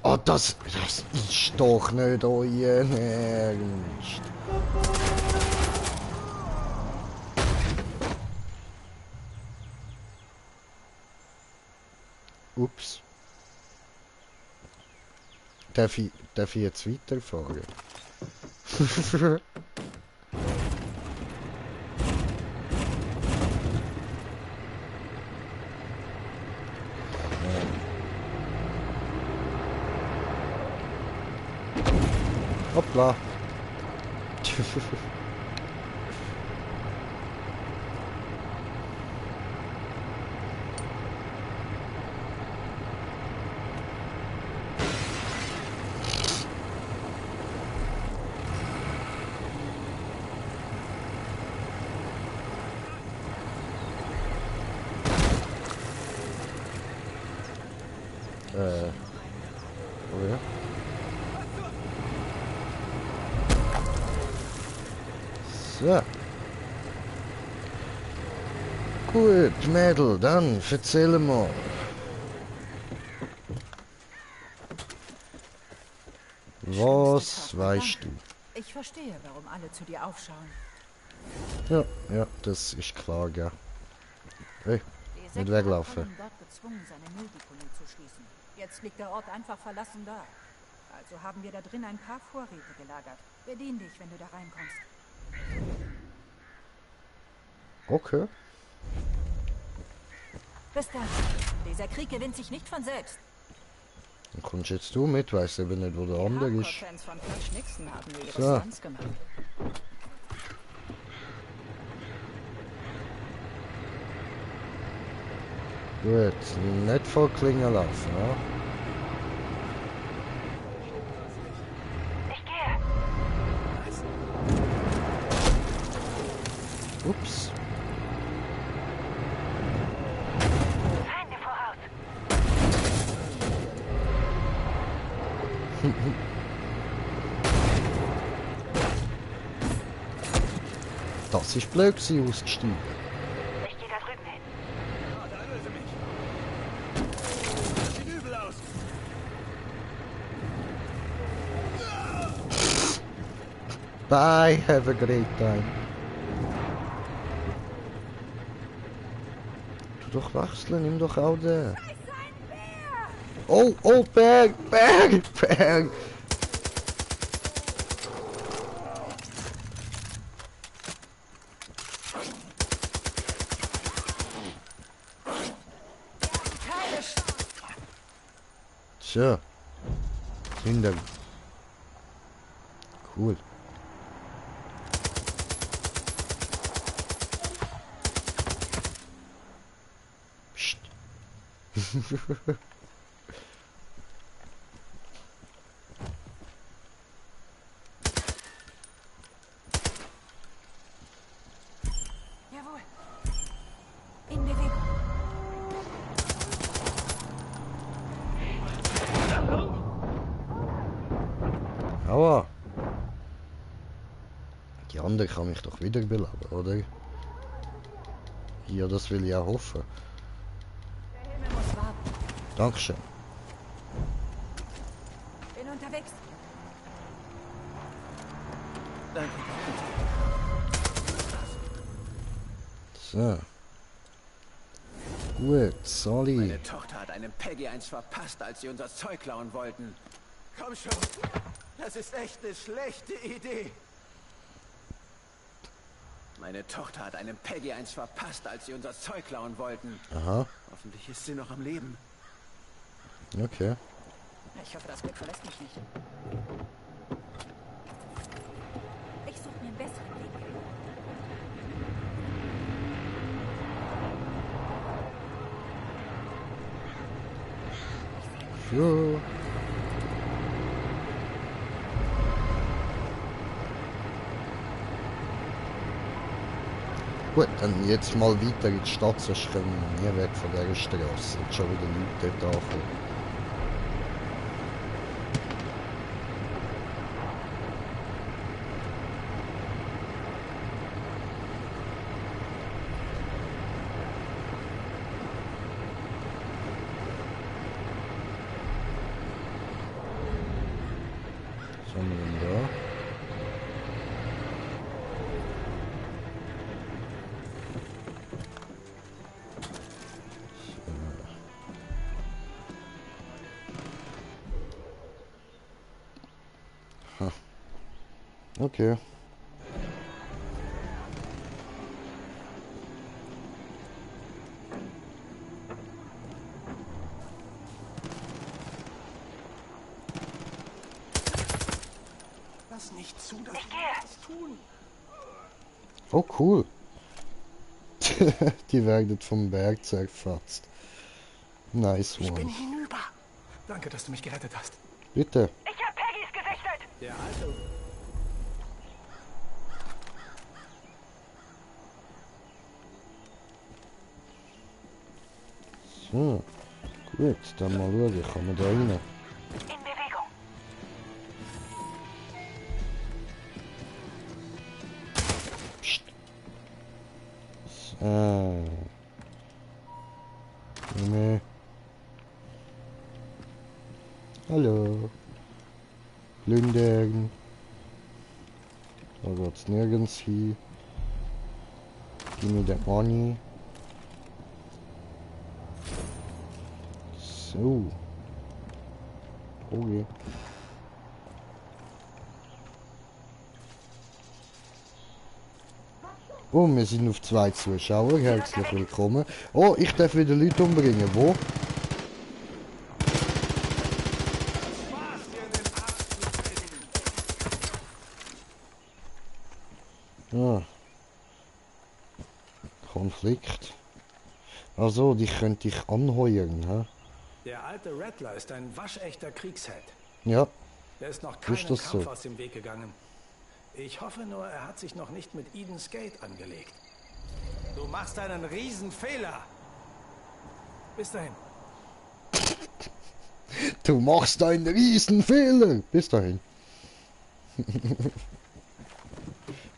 Oh, das ist doch nicht euer Ernst. Ups. Darf ich jetzt weiterfahren? Hoppla. Oh ja. So. Gut, Mädel, dann erzähl mal. Was weißt du? Ich verstehe, warum alle zu dir aufschauen. Ja, das ist klar, ja. Hey, nicht weglaufen. Dort gezwungen, seine Mülldeponie zu schließen. Jetzt liegt der Ort einfach verlassen da. Also haben wir da drin ein paar Vorräte gelagert. Bedien dich, wenn du da reinkommst. Okay. Bis dann. Dieser Krieg gewinnt sich nicht von selbst. Dann kommst jetzt du mit, weißt eben nicht, wo der andere ist. Fans von Flash Nixon haben mir ihre So. Stunts gemacht. Gut, nicht vor Klingen laufen, ja? Ich gehe. Ups. Feinde voraus. Das ist blöd gewesen, ausgestiegen. Ich gehe da drüben hin. Ah, da löse mich. Das sieht übel aus. Bye, have a great time. Tu doch wechseln, nimm doch auch den. Oh, Berg! So. Kinder. Cool. Psst. Jawohl. In Bewegung. Aua. Die andere kann mich doch wiederbeleben, oder? Ja, das will ich auch hoffen. Der Himmel muss warten. Dankeschön. Bin unterwegs. Danke. So. Gut, Sally. Meine Tochter hat einem Peggy eins verpasst, als sie unser Zeug klauen wollten. Komm schon. Das ist echt eine schlechte Idee. Meine Tochter hat einem Peggy eins verpasst, als sie unser Zeug klauen wollten. Aha, Hoffentlich ist sie noch am Leben. okay. Ich hoffe, das Glück verlässt mich nicht. Ich suche mir einen besseren Weg. So. Gut, dann jetzt mal weiter in die Stadt, sonst kommen wir nie weg von dieser Straße. Jetzt schon wieder Leute dort ankommen. haben wir denn da? Okay. Lass nicht zu, dass Ich wir gehe. das tun. Oh, cool. Die werden vom Berg zerfetzt. Nice Ich bin one. hinüber. Danke, dass du mich gerettet hast. Bitte. Ich hab Peggy's gesichtet! Der Alte. So. Gut, dann mal schauen. Kann man da rein? In Bewegung. Psst. So. Nee. Hallo. Plündern. Da geht's nirgends hin. Gib mir das Money. So. Okay. Oh, wir sind auf 2 Zuschauer. Herzlich willkommen. Oh, ich darf wieder Leute umbringen. Wo? Ah. Konflikt. Also, die könnte ich anheuern, hä? Der alte Rattler ist ein waschechter Kriegsheld. Ja. Er ist noch Ist keinem das Kampf so? aus dem Weg gegangen. Ich hoffe nur, er hat sich noch nicht mit Eden's Gate angelegt. Du machst einen Riesenfehler. Bis dahin. Du machst einen Riesenfehler. Bis dahin.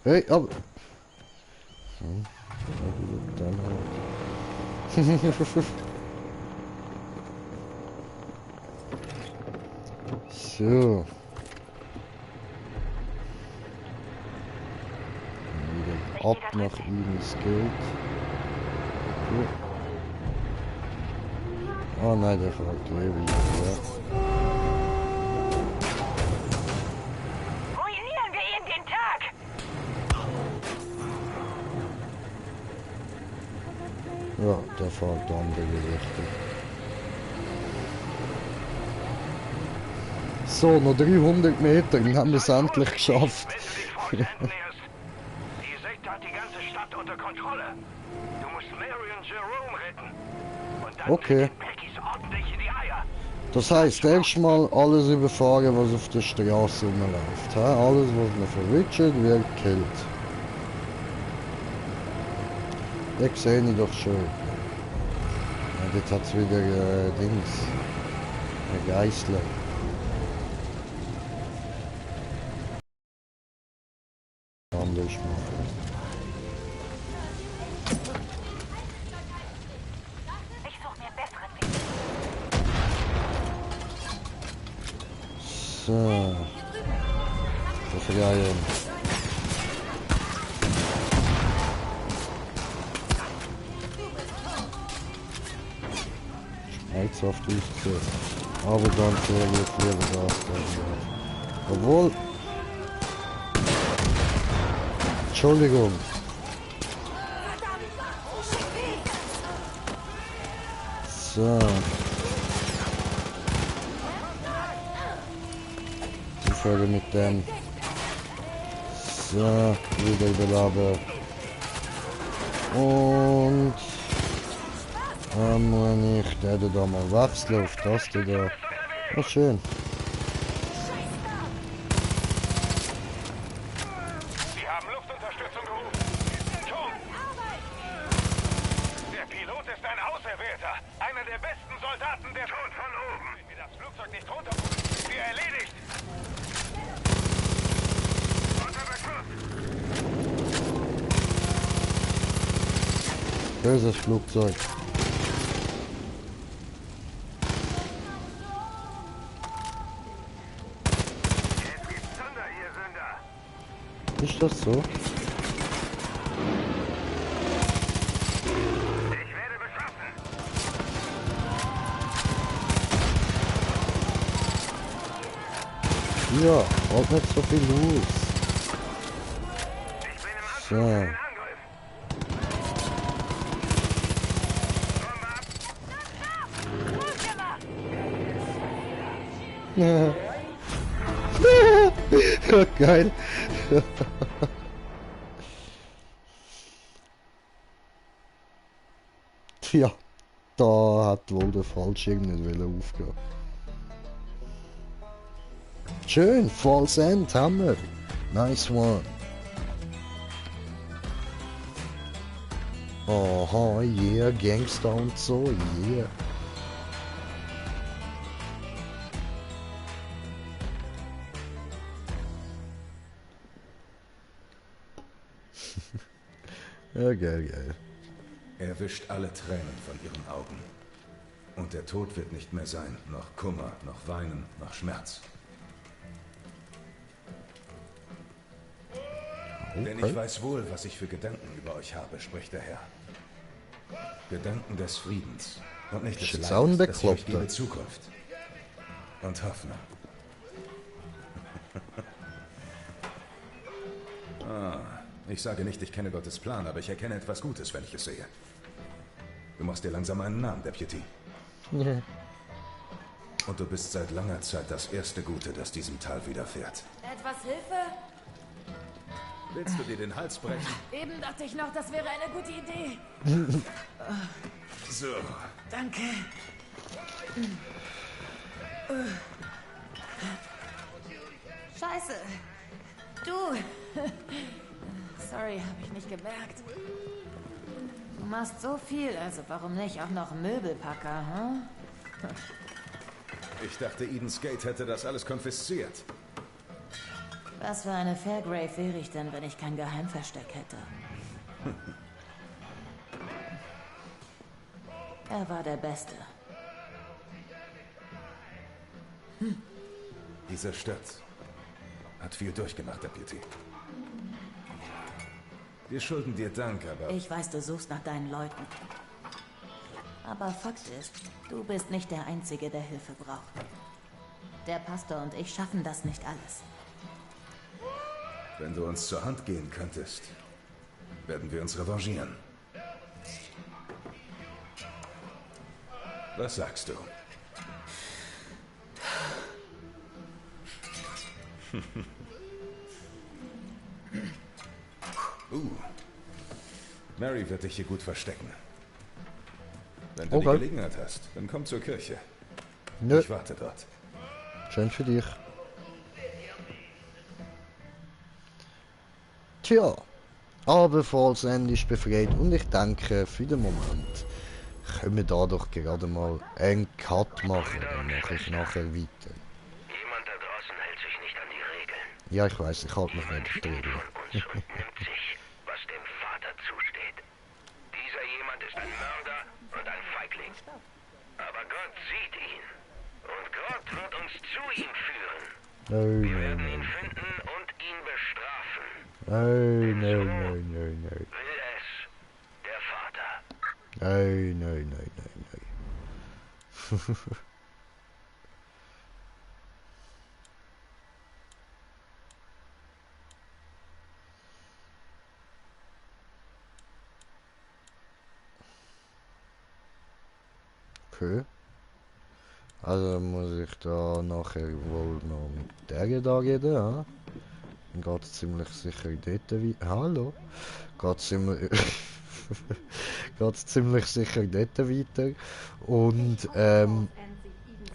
Hey, aber... Hm. Dann halt. So. Wieder ab nach Eden's Gate. Okay. Oh nein, der fragt ewig. Ja. Ruinieren wir ihm den Tag! Ja, der fragt andere Richtung. So, noch 300 Meter, dann haben wir es endlich geschafft. Die Sekte hat die ganze Stadt unter Kontrolle. Du musst Mary und Jerome retten. Und dann Okay. Peggy's ordentlich in die Eier. Das heisst, erstmal alles überfahren, was auf der Straße rumläuft. He? Alles, was man verwitscht, wird gekillt. Das sehe ich doch schon. Ja, jetzt hat es wieder Dings. Ein Geißler. Anders machen. Ich suche mir einen besseren Weg. So. Befreien. Schmerzhaft ausgesehen. Aber ganz ehrlich, lieber das dann. Obwohl. Entschuldigung. So. Ich folge mit dem. So, wieder überladen. Und muss ich den da mal wechseln auf das da. Oh, schön. Sie haben Luftunterstützung gerufen. Schon. Der Pilot ist ein Auserwählter. Einer der besten Soldaten der Schon von oben. Wenn wir das Flugzeug nicht runter... sind wir erledigt. Unter Beschuss. Böses Flugzeug. Es gibt Ist das so? Ja, halt nicht so viel los. So. Ja. Geil. Tja, da hat wohl der Fallschirm nicht aufgehen. Schön, False End haben wir. Nice one. Aha, yeah, Gangster und so, yeah. Ja, geil, geil. Er wischt alle Tränen von ihren Augen. Und der Tod wird nicht mehr sein. Noch Kummer, noch Weinen, noch Schmerz. Okay. Denn ich weiß wohl, was ich für Gedanken über euch habe, spricht der Herr. Gedanken des Friedens. Und nicht des Leides, dass ich euch gebe Zukunft. Und Hoffnung. Ich sage nicht, ich kenne Gottes Plan, aber ich erkenne etwas Gutes, wenn ich es sehe. Du machst dir langsam einen Namen, Deputy. Ja. Und du bist seit langer Zeit das erste Gute, das diesem Tal widerfährt. Etwas Hilfe? Willst du dir den Hals brechen? Eben dachte ich noch, das wäre eine gute Idee. So. Danke. Scheiße. Du. Sorry, habe ich nicht gemerkt. Du machst so viel, also warum nicht auch noch Möbelpacker, hm? Ich dachte, Eden's Gate hätte das alles konfisziert. Was für eine Fairgrave wäre ich denn, wenn ich kein Geheimversteck hätte? Er war der Beste. Diese Stadt hat viel durchgemacht, Deputy. Wir schulden dir Dank, aber... Ich weiß, du suchst nach deinen Leuten. Aber Fakt ist, du bist nicht der Einzige, der Hilfe braucht. Der Pastor und ich schaffen das nicht alles. Wenn du uns zur Hand gehen könntest, werden wir uns revanchieren. Was sagst du? Mary wird dich hier gut verstecken. Wenn du die Gelegenheit hast, dann komm zur Kirche. Nö. Ich warte dort. Schön für dich. Tja, aber False End ist befreit und ich denke, für den Moment können wir da doch gerade mal einen Cut machen. Dann mache ich nachher weiter. Jemand da draußen hält sich nicht an die Regeln. Ja, ich weiß, ich halte mich nicht an die Regeln. Und nimmt sich, was dem Vater zusteht. Dieser jemand ist ein Mörder und ein Feigling. Aber Gott sieht ihn. Und Gott wird uns zu ihm führen. Wir werden ihn finden und ihn bestrafen. Nein. Will es der Vater. Nein. Okay. Also muss ich da nachher wohl noch mit der da reden, ja? Dann geht es ziemlich sicher dort weiter. Hallo? Geht ziemlich sicher dort weiter. Und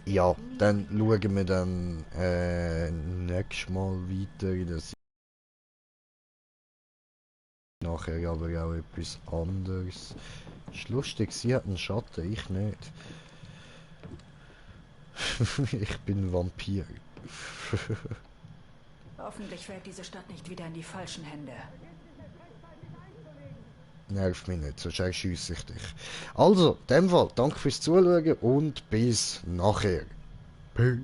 ja, dann schauen wir dann nächstes Mal weiter. Das nachher aber auch etwas anderes. Ist lustig, sie hat einen Schatten, ich nicht. Ich bin Vampir. Hoffentlich fällt diese Stadt nicht wieder in die falschen Hände. Nerv mich nicht, sonst schiesse ich dich. Also, in dem Fall, danke fürs Zuschauen und bis nachher. Peace.